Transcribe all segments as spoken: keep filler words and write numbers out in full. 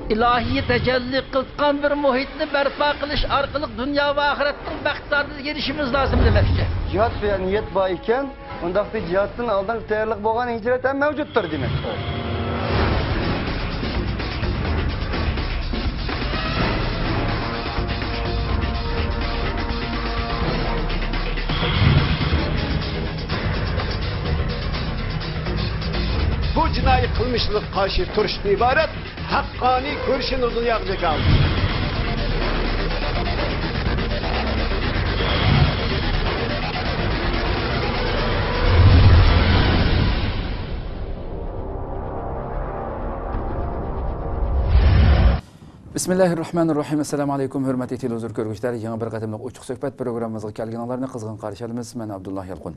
ئىلاھىي تەجەللى قىلغان بىر مۇھىتنى بەرپا قىلىش ئارقىلىق دۇنيا ۋە ئاخىرەتنىڭ بەخت سائادىتىگە ئېرىشىشىمىز لازىم دېمەكچى. جىھاد دېگەن نىيەت بار ئىكەن، ئۇنداقتا جىھادتىن ئالدىنقى تەييارلىق بولغان ھىجرەت ھەم مەۋجۇتتۇر دېمەك. بۇ جىنايى قىلمىشلارغا قارشى تۇرۇشتىن ئىبارەت ھەققانىي كۈرىشىنى دۇنياغا جاكارلىدى. بىسمىللاھىررەھمانىررەھىم. ئەسسالامۇ ئەلەيكۇم، ھۆرمەتلىك تېلېۋىزور كۆرگۈچىلەر. يېڭى بىر قېتىملىق ئوچۇق سۆھبەت پروگراممىمىزغا كەلگىنىڭلارنى قىزغىن قارشى ئالىمىز. مەن ئابدۇللا يالقۇن.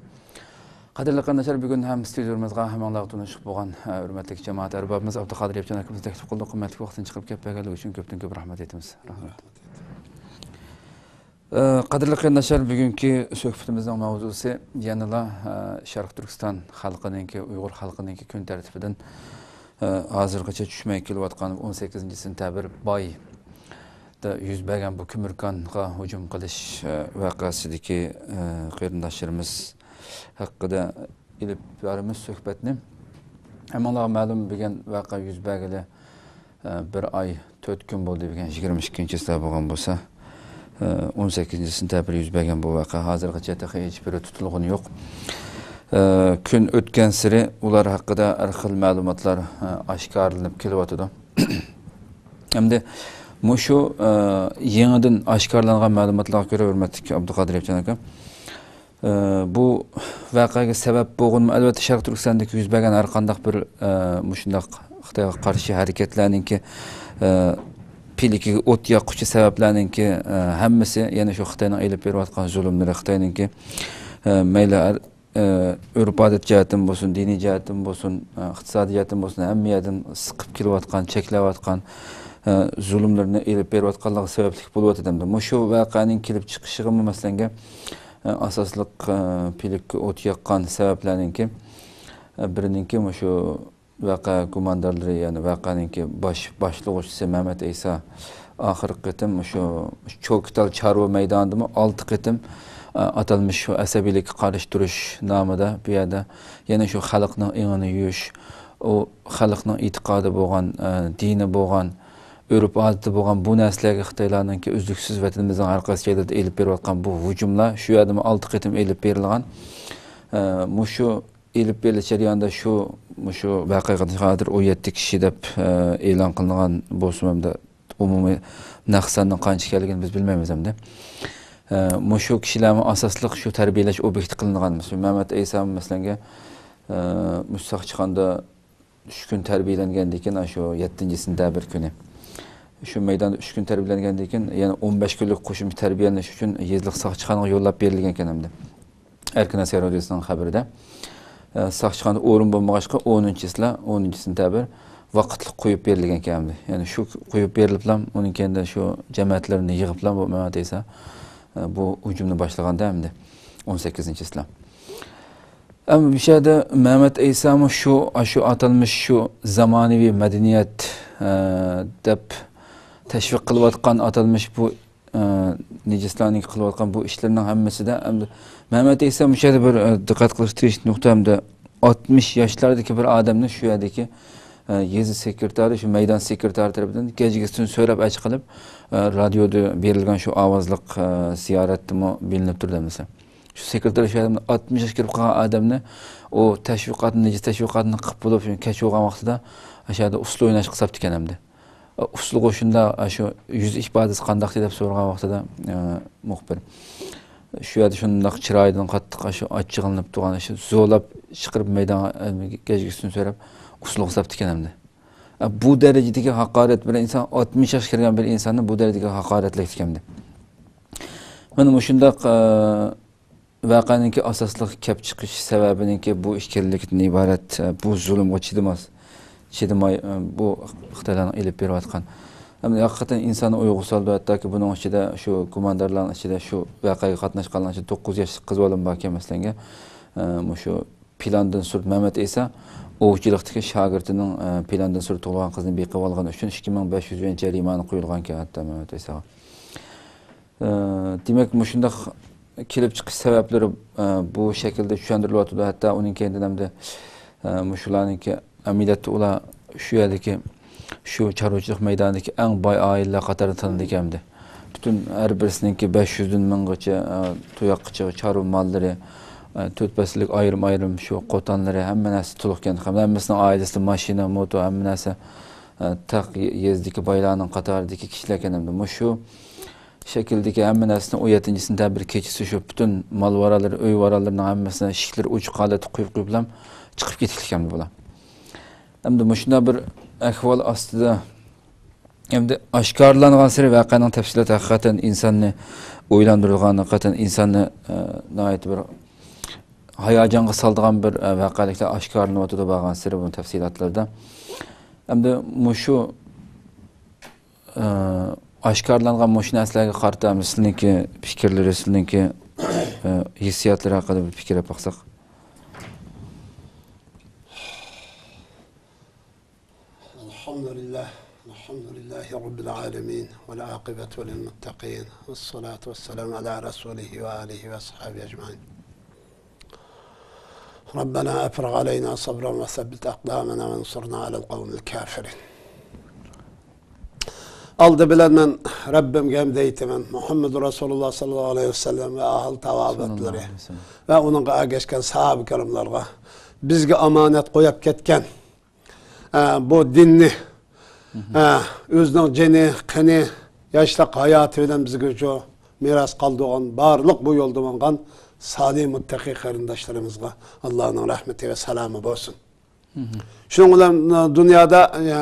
قەدىرلىك قېرىنداشلار، بۈگۈن ھەم ستۇدىيىمىزغا ھەممىڭلارغا تونۇشلۇق بولغان، ھە، ھۆرمەتلىك جامائەت ئەربابىمىز ئابدۇقادىر ياپچان ئاكىمىزنى تەكلىپ قىلدۇق. قىممەتلىك ۋاقتىنى چىقىرىپ كەپ بەرگەنلىكى ئۈچۈن كۆپتىن كۆپ رەھمەت ئېيتىمىز. رەھمەت. ئە، قەدىرلىك قېرىنداشلار، بۈگۈنكى سۆھبىتىمىزنىڭ ماۋزۇسى يەنىلا، ئە، شەرقىي تۈركىستان خەلقىنىڭكى، ئۇيغۇر خەلقىنىڭكى كۈن تەرتىپىدىن، ئە، ھازىرغىچە چۈشمەي كېلىۋاتقان ئون سەككىزىنچى سېنتەبىر بايدا يۈز بەرگەن بۇ كۈمۈركانغا ھۇجۇم قىلىش، ئە، ۋەقەسىدىكى، ئە، قېرىنداشلىرىمىز ھەققىدە ئېلىپ بارىمىز سۆھبەتنى. ھەممىڭلارغا مەلۇم، بۈگۈن ۋەقە يۈز بەرگىلى، ئە، بىر ئاي تۆت كۈن بولدى، بۈگۈن يىگىرمە ئىككىنچى چىسلا بولغان بولسا، ئە، ئون سەككىزىنچى سېنتەبىر يۈز بەرگەن بۇ ۋەقە ھازىرغىچە تېخى ھېچبىرى تۇتۇلغىنى يوق. ئە، كۈن ئۆتكەنسېرى ئۇلار ھەققىدە ھەر خىل مەلۇماتلار، ئە، ئاشكارىلىنىپ كېلىۋاتىدۇ. ئەمدى مۇشۇ، ئە، يېڭىدىن ئاشكارىلانغان مەلۇماتلارغا كۆرە، ھۆرمەتلىك ئابدۇقادىر ياپچان ئاكا، ئە، بۇ ۋەقەگە سەۋەب بولغىنىمۇ، ئەلۋەتتە، شەرقىي تۈركىستاندىكى يۈز بەرگەن ھەر قانداق بىر، ئە، مۇشۇنداق خىتايغا قارشى ھەرىكەتلەرنىڭكى، ئە، پىلىكىگە ئوت ياققۇچى سەۋەبلەرنىڭكى، ئە، ھەممىسى يەنە شۇ خىتاينىڭ ئېلىپ بېرىۋاتقان زۇلۇملىرى، خىتاينىڭكى، ئە، مەيلى ھەر ئە، ئۆرپ-ئادەت جەھەتتىن بولسۇن، دىنىي جەھەتتىن بولسۇن، ئە، ئىقتىسادىي جەھەتتىن بولسۇن، ھەممە يەردىن سىقىپ كېلىۋاتقان، چەكلەۋاتقان، ئە، زۇلۇملىرىنى ئېلىپ بېرىۋاتقانلىقى سەۋەبلىك بولۇۋاتىدۇ. مۇشۇ ۋەقەنىڭ كېلىپ چىقىشىغىمۇ، مەسىلەن، ئە، ئاساسلىق، ئە، پىلىككە ئوت ياققان سەۋەبلەرنىڭكى، ئە، بىرىنىڭكى مۇشۇ ۋەقە گۇماندارلىرى، يەنى ۋەقەنىڭكى باش، باشلىغۇچىسى مەمەت ئەيسا ئاخىرقى قېتىم شۇ چوكىتال چارۋا مەيدانىدىمۇ ئالتە قېتىم، ئە، ئاتالمىش شۇ ئەسەبىيلىككە قارشى تۇرۇش نامىدا بۇ يەردە يەنە شۇ خەلقنىڭ ئېڭىنى يۇيۇش، ئۇ خەلقنىڭ ئېتىقادى بولغان، ئە، دىنى بولغان، ئۆرپ-ئادىتى بولغان بۇ نەرسىلەرگە خىتايلارنىڭكى ئۈزلۈكسىز ۋەتىنىمىزنىڭ ھەر قايسى جايلىرىدا ئېلىپ بېرىۋاتقان بۇ ھۇجۇملار شۇ يەردىمۇ ئالتە قېتىم ئېلىپ بېرىلغان. ئە، مۇشۇ ئېلىپ بېرىلىش جەريانىدا شۇ، مۇشۇ ۋەقەگە قاتناشقان ھازىر ئون يەتتە كىشى دەپ، ئە، ئېلان قىلىنغان بولسىمۇ، ئەمدى ئومۇمىي نەق ساننىڭ قانچە ئىكەنلىكىنى بىز بىلمەيمىز ئەمدى. ئە، مۇشۇ كىشىلەرمۇ ئاساسلىق شۇ تەربىيەلەش ئوبيېكتى قىلىنغان. مۇشۇ مەمەت ئەيسا، مەسىلەنگە، ئە، مۇشۇ ساقچىخانىدا ئۈچ كۈن تەربىيەلەنگەندىن كېيىن، شۇ يەتتىنچى سېنتەبىر كۈنى شۇ مەيداندا ئۈچ كۈن تەربىيەلەنگەندىن كېيىن، يەنە ئون بەش كۈنلۈك قوشۇمچە تەربىيەلىنىش ئۈچۈن يېزىلىق ساقچىخانىغا يوللاپ بېرىلگەن ئىكەن ئەمدى. ئەركىن ئەسكەر رادىيوسىنىڭ خەۋىرىدە، ئە، ساقچىخانىدا ئورۇن بولمىغاچقا، ئونىنچى چىسلا، ئونىنچى سېنتەبىر ۋاقىتلىق قويۇپ بېرىلگەن ئىكەن ئەمدى. يەنى شۇ قويۇپ بېرىلىپلا، ئۇنىڭ كەينىدە شۇ جامائەتلىرىنى يىغىپلا، بۇ مەمەت ئەيسا، ئە، بۇ ھۇجۇمنى باشلىغاندا ئەمدى ئون سەككىزىنچى چىسلا. ئەمما بۇ يەردە مەمەت ئەيسامۇ شۇ، ئاشۇ ئاتالمىش شۇ زامانىۋى مەدەنىيەت، ئە، دەپ تەشۋىق قىلىۋاتقان ئاتالمىش بۇ، ئە، نىجىسلارنىڭ قىلىۋاتقان بۇ ئىشلىرىنىڭ ھەممىسىدە ئەمدى مەمەت ئەيسا مۇشۇ يەردە بىر، ئە، دىققەت قىلىش تېگىشلىك نۇقتا، ئەمدى ئاتمىش ياشلاردىكى بىر ئادەمنى شۇ يەردىكى، ئە، يېزا سېكرېتارى، شۇ مەيدان سېكرېتارى تەرىپىدىن كەچكىسىدىن سۆرەپ ئەچ قىلىپ، ئە، رادىيودا بېرىلگەن شۇ ئاۋازلىق، ئە، زىيارەتتىمۇ بىلىنىپ تۇرىدۇ دېسە. شۇ سېكرېتار شۇ ئاتمىش ياشقا كىرىپ قالغان ئادەمنى ئۇ تەشۋىقاتنى، نىجىس تەشۋىقاتنى قىلىپ بولۇپ، شۇ كەچ بولغان ۋاقتىدا ئاشۇ يەردە ئۇسسۇل ئويناشقا ساپتىكەن ئەمدى. ئۇسسۇلغا شۇنداق، شۇ يۈز ئىپادىسى قانداق دەپ سورىغان ۋاقتىدا، ئە، مۇخبىر، شۇ يەردە شۇنداق چىرايىدىن قاتتىق شۇ ئاچچىقلىنىپ تۇرغان، شۇ زورلاپ چىقىرىپ مەيدانغا، ئە، كەچكىسىدىن سۆرەپ ئۇسسۇلغا ساپتىكەن ئەمدى. ئە، بۇ دەرىجىدىكى ھاقارەت، بىر ئىنسان، ئاتمىش ياشقا كىرگەن بىر ئىنساننى بۇ دەرىجىدىكى ھاقارەتلەيدىكەن ئەمدى. مانا مۇشۇنداق، ئە، ۋەقەنىڭكى ئاساسلىق كەپ چىقىش سەۋەبىنىڭكى بۇ ئىكەنلىكىدىن ئىبارەت، بۇ زۇلۇمغا چىدىماس، چىدىماي، بۇ خىتايلارنىڭ ئېلىپ بېرىۋاتقان. ئەمدى ھەقىقەتەن ئىنساننى ئويغا سالىدۇ، ھەتتاكى بۇنىڭ ئىچىدە شۇ گۇماندارلارنىڭ ئىچىدە شۇ ۋەقەگە قاتناشقانلارنىڭ ئىچىدە توققۇز ياشلىق قىز بالىمۇ باركەن، مەسىلەنگە، مۇشۇ پىلاندىن سۈرەت مەمەت ئەيسا ئوۋچىلىقتىكى شاگىرتىنىڭ، ئە، پىلاندىن سۈرەت تۇغۇلغان قىزنى بېقىۋالغىنى ئۈچۈن ئىككى مىڭ بەش يۈز يۈەن جەرىمانە قويۇلغانىكەن ھەتتا مەمەت ئەيساغا. ئە، دېمەك، مۇشۇنداق كېلىپ چىقىش سەۋەبلىرى، ئە، بۇ شەكىلدە چۈشەندۈرۈلۈۋاتىدۇ. ھەتتا ئۇنىڭ كەينىدىن ئەمدى، ئە، مۇشۇلارنىڭكى ئەمەلىيەتتە ئۇلار شۇ يەردىكى، شۇ چارۋىچىلىق مەيدانىدىكى ئەڭ باي ئائىلىلەر قاتارىدا تانىلىدىكەن ئەمدى. پۈتۈن ھەر بىرسىنىڭكى بەش يۈزدىن مىڭغىچە، ئە، تۇياققىچە چارۋا ماللىرى، ئە، تۆت پەسىللىك ئايرىم-ئايرىم شۇ قوتانلىرى، ھەممە نەرسە تولۇقكەن. ھەممىسىنىڭ ئائىلىسىدە ماشىنا، موتور، ھەممە نەرسە، ئە، تاق يېزىدىكى بايلارنىڭ قاتارىدىكى كىشىلەركەن ئەمدى. مۇشۇ شەكىلدىكى ھەممە نەرسىنى ئون يەتتىنچى سېنتەبىر كېچىسى شۇ پۈتۈن مال ۋارانلىرى، ئۆي ۋارانلىرىنىڭ ھەممىسىنى ئىشىكلىرى ئوچۇق ھالەتتە قويۇپ، قويۇپلا چىقىپ كېتىپتىكەن بۇلار. ئەمدى مۇشۇنداق بىر ئەھۋال ئاستىدا، ئەمدى ئاشكارىلانغانسېرى ۋەقەنىڭ تەپسىلاتى ھەقىقەتەن ئىنساننى ئويلاندۇرىدىغان، ھەقىقەتەن ئىنساننى، ئە، ناھايىتى بىر ھاياجانغا سالىدىغان بىر، ئە، ۋەقەلىكلەر ئاشكارىلىنىۋاتىدۇ بارغانسېرى بۇ تەپسىلاتلاردا. ئەمدى مۇشۇ ئاشكارىلانغان مۇشۇ نەرسىلەرگە قارىتا سىلىنىڭكى پىكىرلىرى، سىلىنىڭكى، ئە، ھېسسىياتلىرى ھەققىدە بىر پىكىر ئېلىپ باقساق. الحمد لله، الحمد لله رب العالمين، والعاقبة للمتقين، والصلاة والسلام على رسوله وآله وأصحابه أجمعين. ربنا أفرغ علينا صبرا وثبت أقدامنا وانصرنا على القوم الكافرين. ئالدى بىلەن مەن رەببىمگە ھەمدە ئېيتىمەن، مۇھەممەد رەسۇلۇللا ساللاللاھۇ ئەلەيھى ۋەسەللەم ۋە ئەھلى تاۋابىئاتلىرى ۋە ئۇنىڭغا ئەگەشكەن ساھابە كىراملارغا، بىزگە ئامانەت قويۇپ كەتكەن، ئە، بۇ دىننى، ئە، ئۆزىنىڭ جېنى، قېنى، ياشلىق ھاياتى بىلەن بىزگە شۇ مىراس قالدۇرغان بارلىق بۇ يولدا ماڭغان سالىھ مۇتتەقىي قېرىنداشلىرىمىزغا ئاللانىڭ رەھمىتى ۋە سالامى بولسۇن. شۇنىڭ بىلەن، ئە، دۇنيادا، ئە،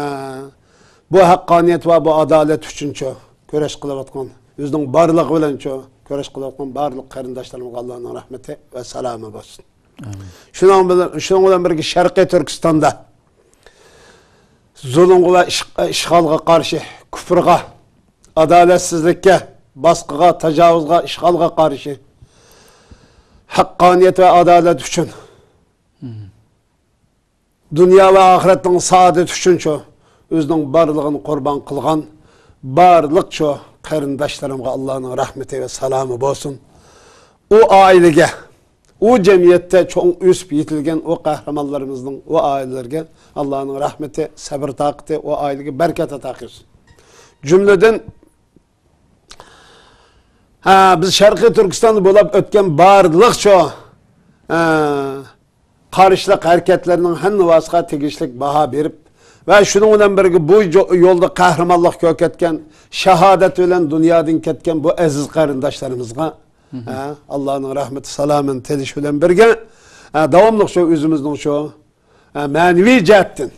بۇ ھەققانىيەت ۋە بۇ ئادالەت ئۈچۈنچۇ كۈرەش قىلىۋاتقان، ئۆزىنىڭ بارلىقى بىلەنچۇ كۈرەش قىلىۋاتقان بارلىق قېرىنداشلىرىمىزغا ئاللانىڭ رەھمىتى ۋە سالامى بولسۇن. ئامىن. شۇنىڭ بىلەن، شۇنىڭ بىلەن بىرگە شەرقىي تۈركىستاندا زۇلۇمغا ۋە ئىش-، ئىشغالغا قارشى، كۇفرغا، ئادالەتسىزلىككە، باسقىغا، تاجاۋۇزغا، ئىشغالغا قارشى، ھەققانىيەت ۋە ئادالەت ئۈچۈن، دۇنيا ۋە ئاخىرەتنىڭ سائادىتى ئۈچۈن شۇ ئۆزىنىڭ بارلىقىنى قۇربان قىلغان بارلىق شۇ قېرىنداشلىرىمغا ئاللانىڭ رەھمىتى ۋە سالامى بولسۇن. ئۇ ئائىلىگە، ئۇ جەمئىيەتتە چوڭ ئۆسۈپ يېتىلگەن ئۇ قەھرىمانلىرىمىزنىڭ ئۇ ئائىلىلىرىگە ئاللانىڭ رەھمىتى، سەبرى، تاقىتى، ئۇ ئائىلىگە بەرىكەت ئاتا قىلسۇن. جۈملىدىن، ھە، بىز شەرقىي تۈركىستاندا بولۇپ ئۆتكەن بارلىق شۇ، ھە، قارشىلىق ھەرىكەتلىرىنىڭ ھەممىۋاسىغا تېگىشلىك باھا بېرىپ ۋە شۇنىڭ بىلەن بىرگە بۇ جو-، يولدا قەھرىمانلىق كۆرسەتكەن، شاھادەت بىلەن دۇنيادىن كەتكەن بۇ ئەزىز قېرىنداشلىرىمىزغا، ھە، ئاللانىڭ رەھمىتى، سالامىنى تىلىشى بىلەن بىرگە، ھە، داۋاملىق شۇ ئۆزىمىزنىڭ شۇ، ھە، مەنىۋى جەھەتتىن،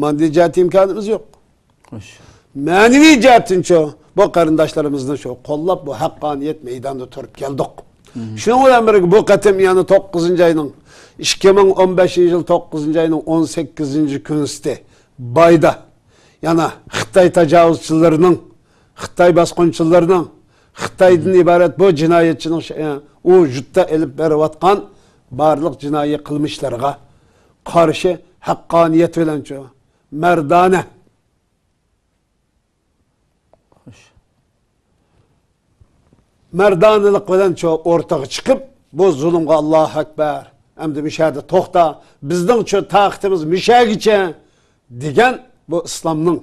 ماددىي جەھەتتە ئىمكانىمىز يوق. خوش. مەنىۋى جەھەتتىنچۇ، بۇ قېرىنداشلىرىمىزنى شۇ قوللاپ، بۇ ھەققانىيەت مەيدانىدا تۇرۇپ كەلدۇق. شۇنىڭ بىلەن بىرگە بۇ قېتىم يەنە توققۇزىنچى ئاينىڭ، ئىككى مىڭ ئون بەشىنچى يىل توققۇزىنچى ئاينىڭ ئون سەككىزىنچى كۈنى بايدا يەنە خىتاي تاجاۋۇزچىلىرىنىڭ، خىتاي باسقۇنچىلىرىنىڭ، خىتايدىن ئىبارەت بۇ جىنايەتچىنىڭ ش-، ئۇ يۇرتتا ئېلىپ بېرىۋاتقان بارلىق جىنايى قىلمىشلىرىغا قارشى ھەققانىيەت بىلەنچۇ، مەردانە، خوش. مەردانىلىق بىلەن شۇ ئورتىغا چىقىپ، بۇ زۇلۇمغا، ئاللاھۇ ئەكبەر، ئەمدى مۇشەدە توختا، بىزنىڭ شۇ تاقىتىمىز مۇشەگىچە دېگەن بۇ ئىسلامنىڭ،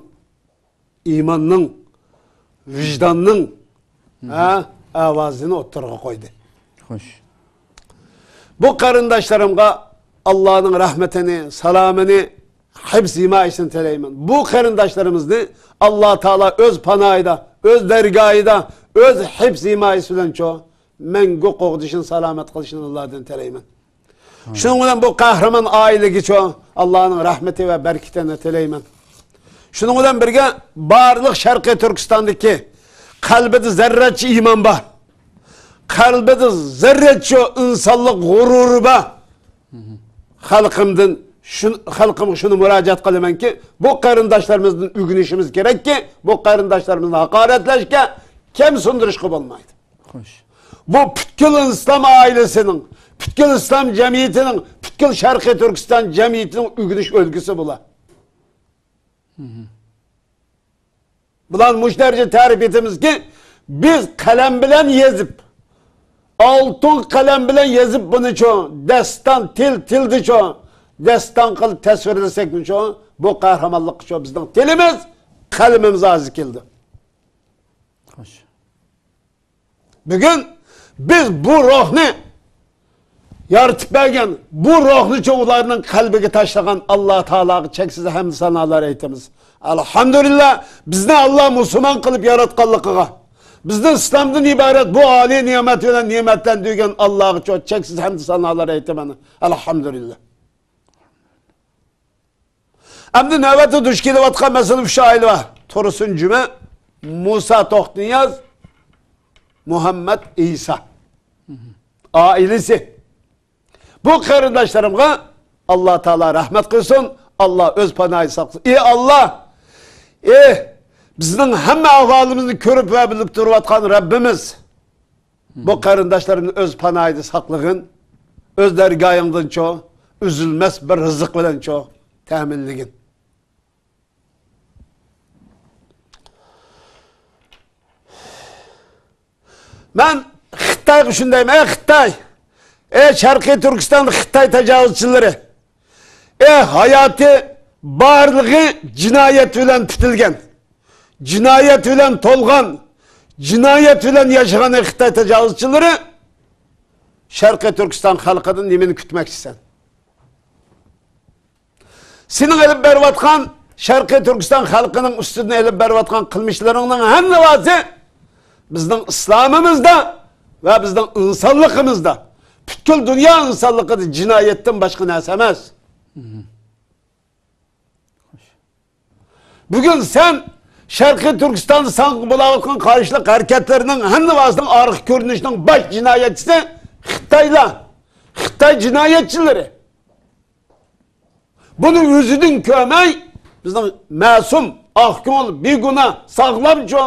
ئىماننىڭ، ۋىجداننىڭ، ھە، ئاۋازىنى ئوتتۇرىغا قويدى. خوش. بۇ قېرىنداشلىرىمغا ئاللانىڭ رەھمىتىنى، سالامىنى، ھىپز ھىمايىسىنى تىلەيمەن. بۇ قېرىنداشلىرىمىزنى ئاللا تائالا ئۆز پاناھىدا، ئۆز دەرگاھىدا، ئۆز ھىپز ھىمايىسى بىلەن شۇ مەڭگۈ قوغدىشىنى، سالامەت قىلىشىنى ئاللادىن تىلەيمەن. شۇنىڭ بىلەن بۇ قەھرىمان ئائىلىگىچۇ ئاللانىڭ رەھمىتى ۋە بەرىكىتىنى تىلەيمەن. شۇنىڭ بىلەن بىرگە بارلىق شەرقىي تۈركىستاندىكى قەلبىدە زەررەچە ئىمان بار، قەلبىدە زەررەچە ئىنسانلىق غۇرۇرى بار خەلقىمدىن شۇ، خەلقىمگە شۇنى مۇراجىئەت قىلىمەنكى، بۇ قېرىنداشلىرىمىزدىن ئۆگىنىشىمىز كېرەككى، بۇ قېرىنداشلىرىمىزنى ھاقارەتلەشكە، كەمسىندۈرۈشكە بولمايدۇ. خوش. بۇ پۈتكۈل ئىسلام ئائىلىسىنىڭ، پۈتكۈل ئىسلام جەمئىيىتىنىڭ، پۈتكۈل شەرقىي تۈركىستان جەمئىيىتىنىڭ ئۆگىنىش ئۈلگىسى بۇلار. بۇلارنى مۇشۇ دەرىجىدە تەرىپ ئېتىمىزكى، بىز قەلەم بىلەن يېزىپ، ئالتۇن قەلەم بىلەن يېزىپ بۇنىچۇ، داستان، تىل، تىلدىچۇ، داستان قىلىپ تەسۋىرلىسەكمىچۇ، بۇ قەھرىمانلىققىچۇ بىزنىڭ تىلىمىز، قەلىمىمىز ھازىر كېلىدۇ. خوش. بۈگۈن بىز بۇ روھنى يارىتىپ بەرگەن، بۇ روھنىچۇ ئۇلارنىڭ قەلبىگە تاشلىغان ئاللا تائالاغا چەكسىز ھەمدۇ سانالار ئېيتىمىز. ئەلھەمدۇلىللا، بىزنى ئاللا مۇسۇلمان قىلىپ ياراتقانلىقىغا، بىزنى ئىسلامدىن ئىبارەت بۇ ئالىي نېمەت بىلەن نېمەتلەندۈرگەن ئاللاغىچۇ چەكسىز ھەمدۇ سانالار ئېيتىمەن. ئەلھەمدۇلىللا. ئەمدى نۆۋەتتە دۇچ كېلىۋاتقان مەسىلە ئۈچ ئائىلە بار. تۇرسۇن جۈمە، مۇسا توختىنىياز، مۇھەممەد ئىسا. ئائىلىسى. بۇ قېرىنداشلىرىمغا ئاللا تائالا رەھمەت قىلسۇن، ئاللا ئۆز پاناھىدا ساقلىسۇن. ئى ئاللا، ئى بىزنىڭ ھەممە ئەھۋالىمىزنى كۆرۈپ ۋە بىلىپ تۇرۇۋاتقان رەببىمىز، بۇ قېرىنداشلىرىمنى ئۆز پاناھىدا ساقلىغىن، ئۆز دەرگاھىڭدىنچۇ، ئۈزۈلمەس بىر رىزىق بىلەنچۇ تەمىنلىگىن. مەن خىتايغا شۇندايمەن، ئەي خىتاي، ئەي شەرقىي تۈركىستان خىتاي تاجاۋۇزچىلىرى، ئەي ھاياتى بارلىقى جىنايەت بىلەن پۈتۈلگەن، جىنايەت بىلەن تولغان، جىنايەت بىلەن ياشىغان خىتاي تاجاۋۇزچىلىرى، شەرقىي تۈركىستان خەلقىدىن نېمىنى كۈتمەكچىسەن؟ سېنىڭ ئېلىپ بېرىۋاتقان، شەرقىي تۈركىستان خەلقىنىڭ ئۈستىدىن ئېلىپ بېرىۋاتقان قىلمىشلىرىڭنىڭ ھەممىسى بىزنىڭ ئىسلامىمىزدا ۋە بىزنىڭ ئىنسانلىقىمىزدا، پۈتكۈل دۇنيا ئىنسانلىقىدا جىنايەتتىن باشقا نەرسە ئەمەس. بۈگۈن سەن شەرقىي تۈركىستاندا ساڭا بولاۋاتقان قارشىلىق ھەرىكەتلىرىنىڭ ھەممىسىنىڭ ئارقا كۆرۈنۈشىنىڭ باش جىنايەتچىسى خىتايلار، خىتاي جىنايەتچىلىرى. بۇنى ئۆزىدىن كۆرمەي، بىزنىڭ مەسۇم، ئاق كۆڭۈل، بىگۇناھ، ساغلامچۇ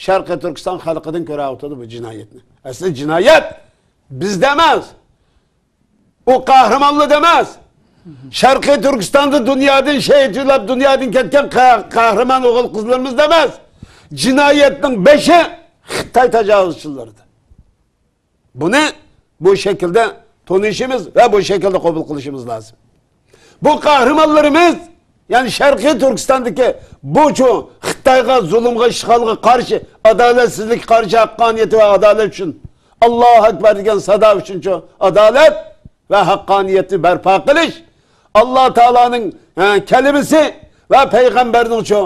شەرقىي تۈركىستان خەلقىدىن كۆرۈۋاتىدۇ بۇ جىنايەتنى. ئەسلى جىنايەت بىزدە ئەمەس. ئۇ قەھرىمانلىرىدا ئەمەس. شەرقىي تۈركىستاندا دۇنيادىن شېھىت يوللاپ، دۇنيادىن كەتكەن قە-، قەھرىمان ئوغۇل قىزلىرىمىزدا ئەمەس. جىنايەتنىڭ بېشى خىتاي تاجاۋۇزچىلىرىدا. بۇنى بۇ شەكىلدە تونۇشىمىز ۋە بۇ شەكىلدە قوبۇل قىلىشىمىز لازىم. بۇ قەھرىمانلىرىمىز، يەنى شەرقىي تۈركىستاندىكى بۇچۇ خىتايغا، زۇلۇمغا، ئىشغالغا قارشى، ئادالەتسىزلىككە قارشى، ھەققانىيەت ۋە ئادالەت ئۈچۈن، ئاللاھۇ ئەكبەر دېگەن سادا ئۈچۈنچۇ، ئادالەت ۋە ھەققانىيەتنى بەرپا قىلىش، ئاللا تائالانىڭ، ھە، كەلىمىسى ۋە پەيغەمبەرنىڭچۇ،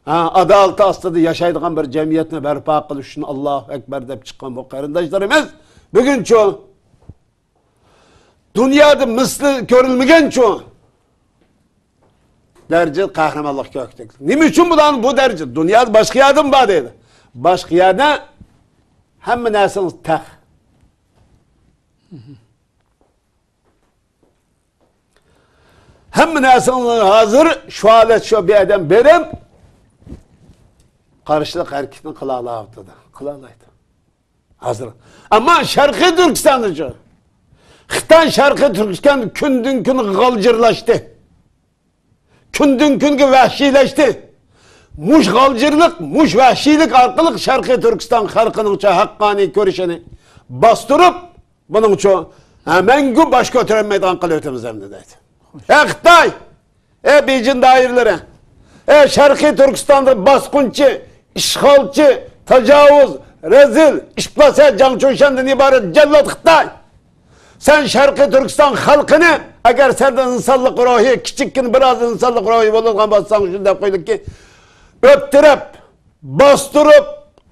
ھە، ئادالىتى ئاستىدا ياشايدىغان بىر جەمئىيەتنى بەرپا قىلىش ئۈچۈن ئاللاھۇ ئەكبەر دەپ چىققان بۇ قېرىنداشلىرىمىز بۈگۈنچۇ دۇنيادا مىسلى كۆرۈلمىگەنچۇ دەرىجىدە قەھرىمانلىققا كۆكتى. نېمە ئۈچۈن بۇلارنى بۇ دەرىجىدە؟ دۇنيادا باشقا يەردىمۇ بار دەيدۇ. باشقا يەردە ھەممە نەرسىڭىز تەق. ھەممە نەرسىڭىز ھازىر شۇ ھالەت، شۇ بىر ئادەم بېرىپ قارشىلىق ھەرىكىتىنى قىلالاۋاتىدۇ. قىلالايدۇ. ھازىر. ئەمما شەرقىي تۈركىستاندا شۇ. خىتاي شەرقىي تۈركىستان كۈندىن كۈن غالجىرلاشتى. كۈندىن كۈنگە ۋەھشىيلەشتى. مۇش غالجىرلىق، مۇش ۋەھشىيلىك ئارقىلىق شەرقىي تۈركىستان خەلقىنىڭچە ھەققانىي كۈرىشىنى باستۇرۇپ، بۇنىڭچۇ، ھە، مەڭگۈ باش كۆتۈرەلمەيدىغان قىلىۋېتىمىز ئەمدى دەيدۇ. ئەي خىتاي! ئەي بېيجىڭ دائىرىلىرى! ئەي شەرقىي تۈركىستاندا باسقۇنچى، ئىشغالچى، تاجاۋۇز، رەزىل، ئىپلاسە جاڭ چۇشەندىن ئىبارەت جەللات خىتاي! سەن شەرقىي تۈركىستان خەلقىنى، ئەگەر سەندە ئىنسانلىق روھى، كىچىككىنە بىر ئاز ئىنسانلىق روھى بولىدىغان بولساڭ، شۇنداق قويلۇككى، ئۆپتۈرۈپ، باستۇرۇپ،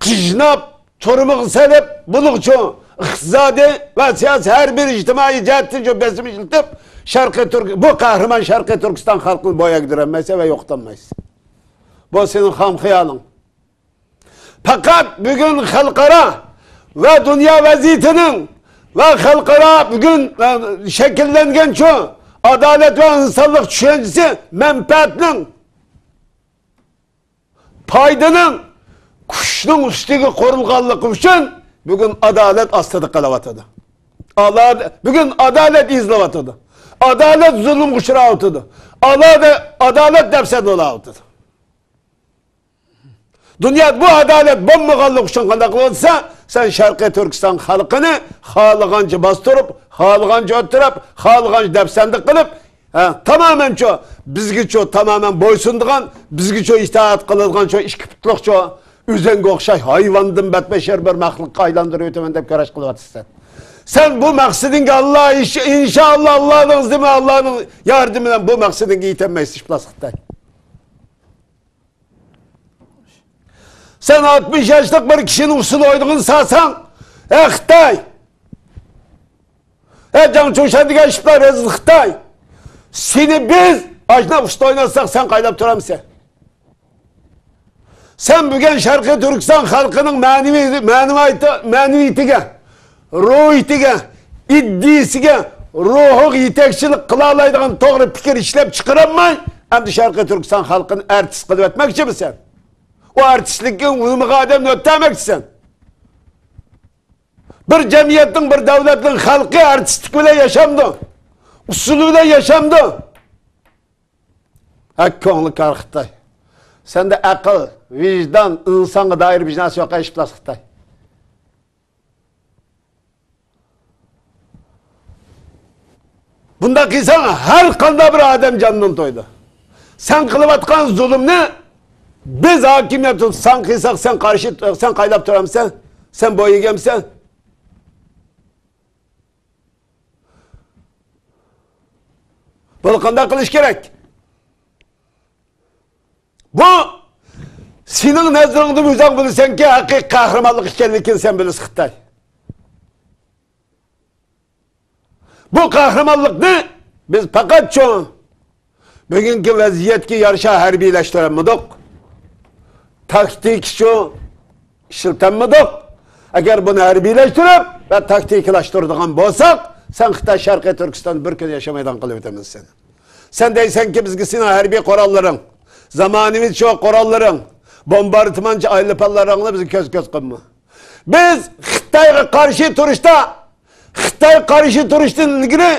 قىيناپ، تۈرمىگە سېلىپ، بۇنىڭچۇ ئىقتىسادىي ۋە سىياسىي ھەر بىر ئىجتىمائىي جەھەتتىن شۇ بېسىم ئىشلىتىپ، شەرقىي تۈرك-، بۇ قەھرىمان شەرقىي تۈركىستان خەلقىنى بوياندۇرالمايسەن ۋە يوقىتالمايسەن. بۇ سېنىڭ خام خىيالىڭ. پەقەت بۈگۈن خەلقئارا ۋە دۇنيا ۋەزىيىتىنىڭ ۋە خەلقئارا بۈگۈن، ئە، شەكىللەنگەن شۇ ئادالەت ۋە ئىنسانلىق چۈشەنچىسى مەنپەئەتنىڭ، پايدىنىڭ، كۈچنىڭ ئۈستىگە قۇرۇلغانلىقى ئۈچۈن بۈگۈن ئادالەت ئاستىدا قېلىۋاتىدۇ. ئالا-، بۈگۈن ئادالەت ئېزىلىۋاتىدۇ. ئادالەت زۇلۇمغا ئۇچراۋاتىدۇ. ئالا-، ئادالەت دەپسەندە بولاۋاتىدۇ. دۇنيادا بۇ ئادالەت بولمىغانلىقى ئۈچۈن قانداق قىلىۋاتىسەن؟ سەن شەرقىي تۈركىستان خەلقىنى خالىغانچە باستۇرۇپ، خالىغانچە ئۆلتۈرۈپ، خالىغانچە دەپسەندە قىلىپ، ھە، تامامەنچۇ، بىزگىچۇ تامامەن بويسۇنىدىغان، بىزگىچۇ ئىتائەت قىلىدىغانچۇ ئىككى پۇتلۇقچۇ، ئۆزەڭگە ئوخشاش ھايۋاندىن بەتبەشەر بىر مەخلۇققا ئايلاندۇرۇۋېتىمەن دەپ كۈرەش قىلىۋاتىسەن. سەن بۇ مەقسىتىڭگە ئاللا، ئىنش-، ئىنشائاللا، ئاللانىڭ ئىزنى بىلەن، ئاللانىڭ ياردىمى بىلەن بۇ مەقسىتىڭگە يېتەلمەيسىز، ئىپلاس خىتاي. سەن ئاتمىش ياشلىق بىر كىشىنىڭ ئۈستىدە ئوينىغىنى سالساڭ، ئە خىتاي! ئە جاڭ چۇشەن دېگەن ئىشلار رەزىل خىتاي! سېنى بىز ئاشۇنداق ئۈستىدە ئويناتساق، سەن قايلاپ تۇرامسەن؟ سەن بۈگۈن شەرقىي تۈركىستان خەلقىنىڭ مەنىۋى، مەنىۋىيىتى، مەنىۋىيىتىگە، روھىيىتىگە، ئىدىيىسىگە، روھىغا يېتەكچىلىك قىلالايدىغان توغرا پىكىر ئىشلەپ چىقىرالماي، ئەمدى شەرقىي تۈركىستان خەلقىنى ئارتىس قىلىۋەتمەكچىمىسەن؟ ئۇ ئارتىسلىككە ئۇنىمىغان ئادەمنى ئۆتتەمەكچىسەن. بىر جەمئىيەتنىڭ، بىر دۆلەتنىڭ خەلقى ئارتىسلىك بىلەن ياشامدۇ؟ ئۇسسۇل بىلەن ياشامدۇ؟ ھە، كۆڭلى كار خىتاي. سەندە ئەقىل، ۋىجدان، ئىنسانغا دائىر بىر نەرسە يوق، ئىپلاس خىتاي. بۇنداق قىلساڭ، ھەر قانداق بىر ئادەم جانىدىن تويىدۇ. سەن قىلىۋاتقان زۇلۇمنى بىز ھاكىمىيەت تۇتساق، سەن قىلساق، سەن قارشى، سەن قايلاپ تۇرامسەن؟ سەن بويىگەمسەن؟ بۇنى قانداق قىلىش كېرەك؟ بۇ سېنىڭ نەزىرىڭدە ئۆزۈڭ بىلىسەنكى، ھەقىقىي قەھرىمانلىق ئىكەنلىكىنى سەن بىلىسەن، خىتاي. بۇ قەھرىمانلىقنى بىز پەقەتچۇ بۈگۈنكى ۋەزىيەتكە يارىشا ھەربىيلەشتۈرەلمىدۇق. تاكتىكىچۇ ئىشلىتەلمىدۇق. ئەگەر بۇنى ھەربىيلەشتۈرۈپ ۋە تاكتىكىلاشتۇرىدىغان بولساق، سەن خىتاي شەرقىي تۈركىستاندا بىر كۈن ياشىمايدىغان قىلىۋېتىمىز سېنى. سەن دەيسەنكى، بىزگە سېنىڭ ھەربىي قوراللىرىڭ، زامانىۋىچۇ قوراللىرىڭ، بومباردىمانچى ئايروپىلانلىرىڭنى بىزگە كۆز-كۆز قىلما. بىز خىتايغا قارشى تۇرۇشتا، خىتايغا قارشى تۇرۇشتىن ئىلگىرى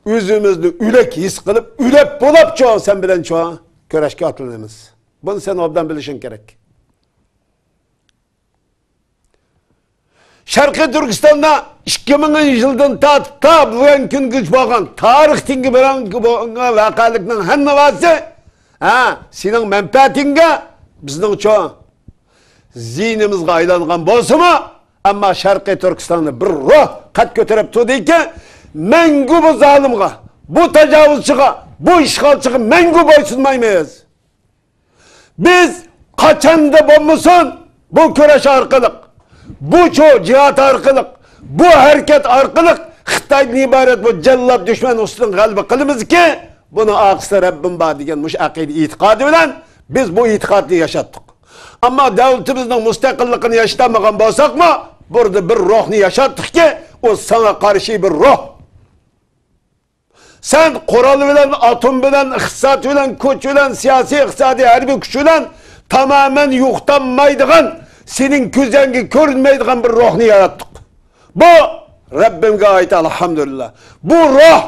ئۆزىمىزنى ئۆلۈك ھېس قىلىپ، ئۆلۈپ بولاپچۇ سەن بىلەنچۇ كۈرەشكە ئاتلىنىمىز. بۇنى سەن ئوبدان بىلىشىڭ كېرەك. شەرقىي تۈركىستاندا ئىككى مىڭىنچى يىلدىن تارتىپ تا بۈگۈنكى كۈنگىچە بولغان تارىختىن بۇرۇنقى بولغان ۋەقەلىكنىڭ ھەممىسى، ھە، سېنىڭ مەنپەئەتىڭگە، بىزنىڭچۇ زىيىنىمىزغا ئايلانغان بولسىمۇ، ئەمما شەرقىي تۈركىستاندا بىر روھ قەد كۆتۈرۈپ تۇردىكى، مەڭگۈ بۇ زالىمغا، بۇ تاجاۋۇزچىغا، بۇ ئىشغالچىغا مەڭگۈ بويسۇنمايمىز. بىز قاچاندا بولمىسۇن، بۇ كۈرەش ئارقىلىق، بۇ چو-، جىھاد ئارقىلىق، بۇ ھەرىكەت ئارقىلىق خىتايدىن ئىبارەت بۇ جاللات دۈشمەن ئۈستىدىن غەلىبە قىلىمىزكى، بۇنىڭ ئارقىسىدا رەببىم بار دېگەن مۇشۇ ئەقىدە ئېتىقادى بىلەن بىز بۇ ئېتىقادنى ياشاتتۇق. ئەمما دۆلىتىمىزنىڭ مۇستەقىللىقىنى ياشىتالمىغان بولساقمۇ، بۇردا بىر روھنى ياشاتتۇقكى، ئۇ ساڭا قارشى بىر روھ. سەن قورال بىلەن، ئاتوم بىلەن، ئىقتىساد بىلەن، كۈچ بىلەن، سىياسىي، ئىقتىسادىي، ھەربىي كۈچ بىلەن تامامەن يوقىتالمايدىغان، سېنىڭ كۆزۈڭگە كۆرۈنمەيدىغان بىر روھنى ياراتتۇق. بۇ رەببىمگە ئائىت، ئەلھەمدۇلىللا. بۇ روھ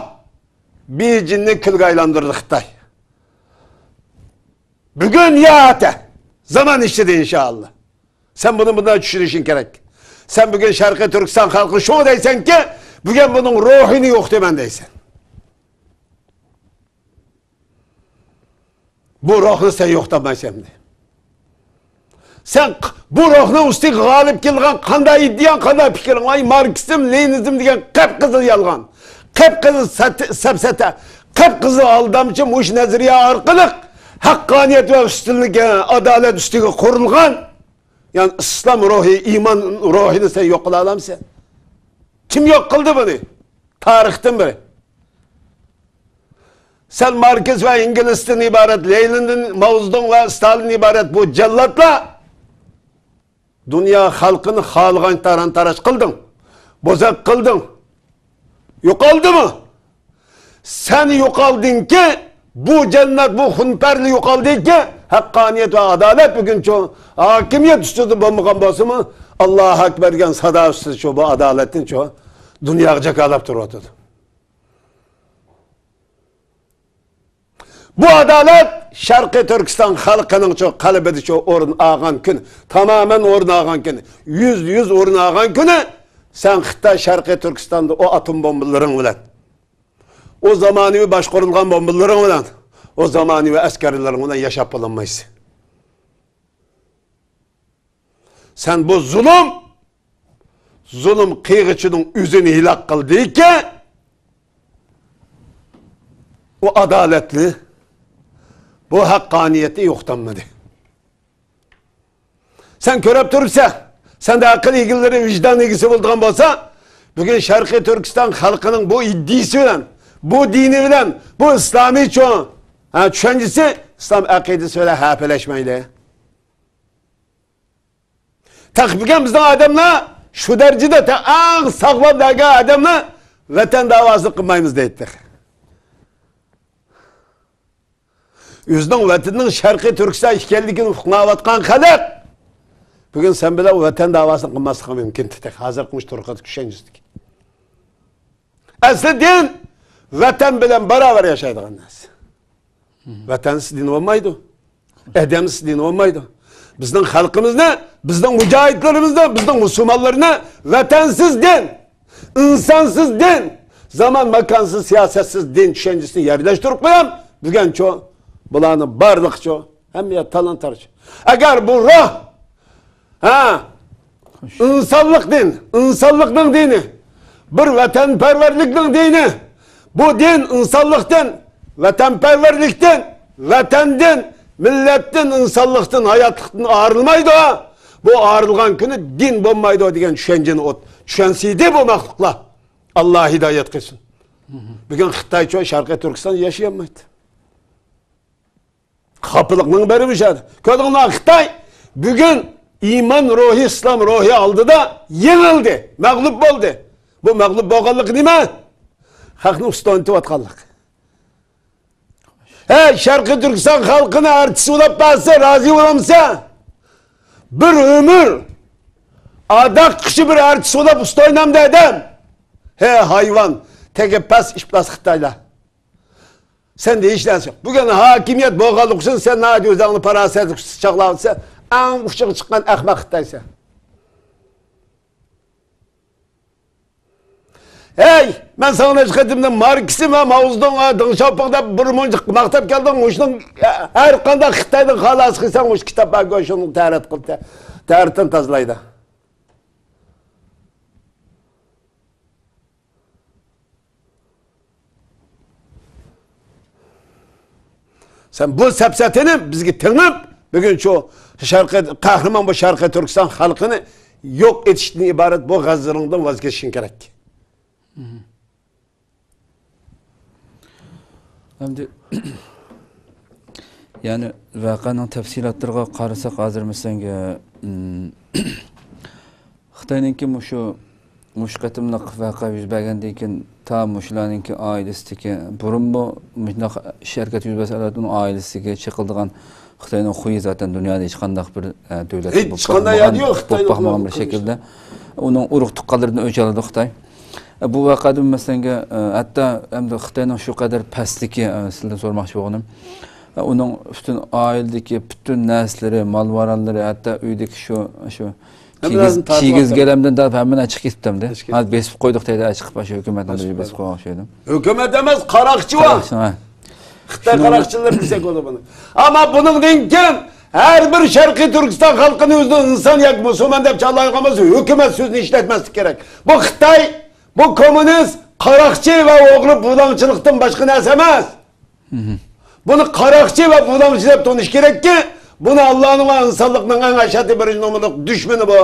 بېيجىڭنى كۈلگە ئايلاندۇردى خىتاي. بۈگۈن يا ئەتە، زامان ئىچىدە ئىنشائاللا. سەن بۇنى بۇنداق چۈشىنىشىڭ كېرەك. سەن بۈگۈن شەرقىي تۈركىستان خەلقى شۇڭا دەيسەنكى، بۈگۈن بۇنىڭ روھىنى يوقىتىمەن دەيسەن. بۇ روھنى سەن يوقىتالمايسەن ئەمدى. سەن ق-، بۇ روھنىڭ ئۈستىگە غالىب كېلىدىغان قانداق ئىدىيەڭ، قانداق پىكرىڭ؟ ۋاي، ماركسىزم، لېنىنىزم دېگەن قىپقىزىل يالغان، قىپقىزىل سەت-، سەپسەتە، قىپقىزىل ئالدامچى، مۇشۇ نەزەرىيە ئارقىلىق ھەققانىيەت ۋە ئۈستۈنلۈك، ئادالەت ئۈستىگە قۇرۇلغان، يەنى ئىسلام روھى، ئىمان روھىنى سەن يوق قىلالامسەن؟ كىم يوق قىلدى بۇنى؟ تارىختىن بېرى. سەن ماركس ۋە ئېنگېلستىن ئىبارەت، لېنىندىن، ماۋزېدۇڭ ۋە ستالىندىن ئىبارەت بۇ جاللاتلار دۇنيا خەلقىنى خالىغان تاران-تاراج قىلدىڭ، بوزەك قىلدىڭ. يوقالدىمۇ؟ سەن يوقالدىڭكى، بۇ جەننەت، بۇ خۇنپەرلى يوقالدىكى، ھەققانىيەت ۋە ئادالەت بۈگۈنچۇ ھاكىمىيەت ئۈستىدە بولمىغان بولسىمۇ، ئاللاھۇ ئەكبەر دېگەن سادا ئۈستىدىچۇ بۇ ئادالەتنىچۇ دۇنياغا جاكارلاپ تۇرۇۋاتىدۇ. بۇ ئادالەت شەرقىي تۈركىستان خەلقىنىڭچۇ قەلبىدىچۇ ئورۇن ئالغان كۈن، تامامەن ئورۇن ئالغان كۈن، يۈزدە يۈز ئورۇن ئالغان كۈنى سەن خىتاي شەرقىي تۈركىستاندا ئۇ ئاتوم بومبىلىرىڭ بىلەن، ئۇ زامانىۋى باشقۇرۇلغان بومبىلىرىڭ بىلەن، ئۇ زامانىۋى ئەسكەرلىرىڭ بىلەن ياشاپ بولالمايسەن. سەن بۇ زۇلۇم، زۇلۇم قىلغۇچىنىڭ ئۆزىنى ھالاك قىلدىكى، ئۇ ئادالەتنى، بۇ ھەققانىيەتنى يوقىتالمىدى. سەن كۆرۈپ تۇرۇپسەن، سەندە ئەقىل ئىگىلىرى، ۋىجدان ئىگىسى بولىدىغان بولسا، بۈگۈن شەرقىي تۈركىستان خەلقىنىڭ بۇ ئىدىيىسى بىلەن، بۇ دىنى بىلەن، بۇ ئىسلامىي چوڭ، ھە، چۈشەنچىسى، ئىسلام ئەقىدىسى بىلەن ھەپىلەشمەيلى. تېخى بۈگۈن بىزنىڭ ئادەملەر شۇ دەرىجىدە تە-، ئەڭ ساغلام دەرگە ئادەملەر ۋەتەن داۋاسىنى قىلمايمىز دەيدۇ تېخى. ئۆزىنىڭ ۋەتىنىنىڭ شەرقىي تۈركىستان ئىكەنلىكىنى ئۇقمايۋاتقان خەلق بۈگۈن سەن بىلەن ۋەتەن داۋاسىنى قىلماسلىقى مۇمكىن تېخى. ھازىرقى مۇشۇ تۇرقىدىكى چۈشەنچىسىدىكى. ئەسلى دىن ۋەتەن بىلەن باراۋەر ياشايدىغان نەرسە. ۋەتەنسىز دىن بولمايدۇ. ئادەمسىز دىن بولمايدۇ. بىزنىڭ خەلقىمىزنى، بىزنىڭ مۇجاھىدلىرىمىزنى، بىزنىڭ مۇسۇلمانلىرىنى ۋەتەنسىز دىن، ئىنسانسىز دىن، زامان ماكانسىز سىياسەتسىز دىن چۈشەنچىسىنى يەرلەشتۈرۈپ قويۇپ، بۈگۈنچۇ بۇلارنى بارلىقىچۇ ھەممە يەر تالان-تارىج. ئەگەر بۇ روھ، ھە، ئىنسانلىق دىن، ئىنسانلىقنىڭ دىنى، بىر ۋەتەنپەرۋەرلىكنىڭ دىنى. بۇ دىن ئىنسانلىقتىن، ۋەتەنپەرۋەرلىكتىن، ۋەتەندىن، مىللەتتىن، ئىنسانلىقتىن، ھاياتلىقتىن ئايرىلمايدۇ. بۇ ئايرىلغان كۈنى دىن بولمايدۇ دېگەن چۈشەنچىنى ئوت-، چۈشەنسىدى بۇ مەخلۇقلار. ئاللا ھىدايەت قىلسۇن. بۈگۈن خىتايچۇ شەرقىي تۈركىستاندا ياشىيالمايدۇ. خاپىلىقنىڭ بېرى مۇشۇ يەردە. كۆردۈڭلار، خىتاي بۈگۈن ئىمان روھى، ئىسلام روھى ئالدىدا يېڭىلدى، مەغلۇپ بولدى. بۇ مەغلۇپ بولغانلىقى نېمە؟ خەقنى ئۇستىلىتىۋاتقانلىق. ھەي، شەرقىي تۈركىستان خەلقىنى ئارتىس بولاپ بەرسە، رازى بولامسەن؟ بىر ئۆمۈر ئاداققىچە بىر ئارتىس بولاپ ئۇستا ئوينامدۇ ئادەم؟ ھەي، ھايۋان، تېگى پەس ئىپلاس خىتايلار. سەندە ھېچ نەرسە يوق. بۈگۈن ھاكىمىيەت بولغانلىقى ئۈچۈن سەن ناھايىتى ئۆزۈڭنى پاراسەتلىك چاغلاۋاتىسەن. ئەڭ ئۇچىغا چىققان ئەخمەق خىتايسەن. ھەي، مەن ساڭا نەچچە قېتىمدىن ماركسىزم ۋە ماۋزېدۇڭ ۋە دېڭ شياۋپىڭ دەپ بىر مۇنچە ماختاپ كەلدىڭ. مۇشۇنىڭ ھەر قانداق خىتايدىن خالاس قىلساڭ، مۇشۇ كىتاب بار، شۇنىڭ تەرەت قىل، تە-، تەرىتىنى تازىلايدۇ. سەن بۇ سەپسەتىنى بىزگە تېڭىپ، بۈگۈن شۇ شەرقىي، قەھرىمان بۇ شەرقىي تۈركىستان خەلقىنى يوق ئېتىشتىن ئىبارەت بۇ غەزىلىڭدىن ۋاز كېچىشىڭ كېرەك. ئەمدى، يەنى ۋەقەنىڭ تەپسىلاتلىرىغا قارىساق، ھازىر مەسىلەن، ئىم، خىتاينىڭكى مۇشۇ، مۇشۇ قېتىملىق ۋەقە يۈز بەرگەندىن كېيىن، تا مۇشۇلارنىڭكى ئائىلىسىدىكى، بۇرۇنمۇ مۇشۇنداق ئىش ھەرىكەت يۈز بەرسە، ئۇنىڭ ئائىلىسىگە چېقىلىدىغان خىتاينىڭ خۇيى زاتەن دۇنيادا ھېچقانداق بىر، ئە، دۆلەتتە بولۇپ باقمىغان، بولۇپ باقمىغان بىر شەكىلدە ئۇنىڭ ئۇرۇق تۇغقانلىرىدىن ئۆچ ئالىدۇ خىتاي. ئە، بۇ ۋەقەدىن مەسىلەن، ئە، ھەتتا ئەمدى خىتاينىڭ شۇ قەدەر پەسلىكى، ئە، سىلەردىن سورىماقچى بولغىنىم، ئە، ئۇنىڭ پۈتۈن ئائىلىدىكى پۈتۈن نەرسىلىرى، مال-ماراللىرى، ھەتتا ئۆيدىكى شۇ، شۇ كىگىز، كىگىز گەلەمدىن تارتىپ ھەممىنى ئېچىپ كېتىپتۇ ئەمدى. ھازىر بېسىپ قويدۇق دەيدۇ، ئېچىقىپ، شۇ ھۆكۈمەتنىڭ بېسىپ قويغان شۇ ئيەردە. ھۆكۈمەت ئەمەس، قاراقچى بار. قاراقچى، ھە. خىتاي قاراقچىلىرى دېسەك بولىدۇ بۇنى. ئەمما بۇنىڭدىن كېيىن ھەر بىر شەرقىي تۈركىستان خەلقىنى ئۆزىنى ئىنسان ياكى مۇسۇلمان دەپ چاغلايدىغان بولسا، ھۆكۈمەت سۆزىنى ئىشلەتمەسلىك كېرەك. بۇ خىتاي، بۇ كوممۇنىست، قاراقچى ۋە ئوغرى بۇلاڭچىلىقتىن باشقا نەرسە ئەمەس. بۇنى قاراقچى ۋە بۇلاڭچى دەپ تونۇش كېرەككى، بۇنى ئاللانىڭ ۋە ئىنسانلىقنىڭ ئەڭ ئەشەددىي بىرىنچى نومۇرلۇق دۈشمىنى بۇ،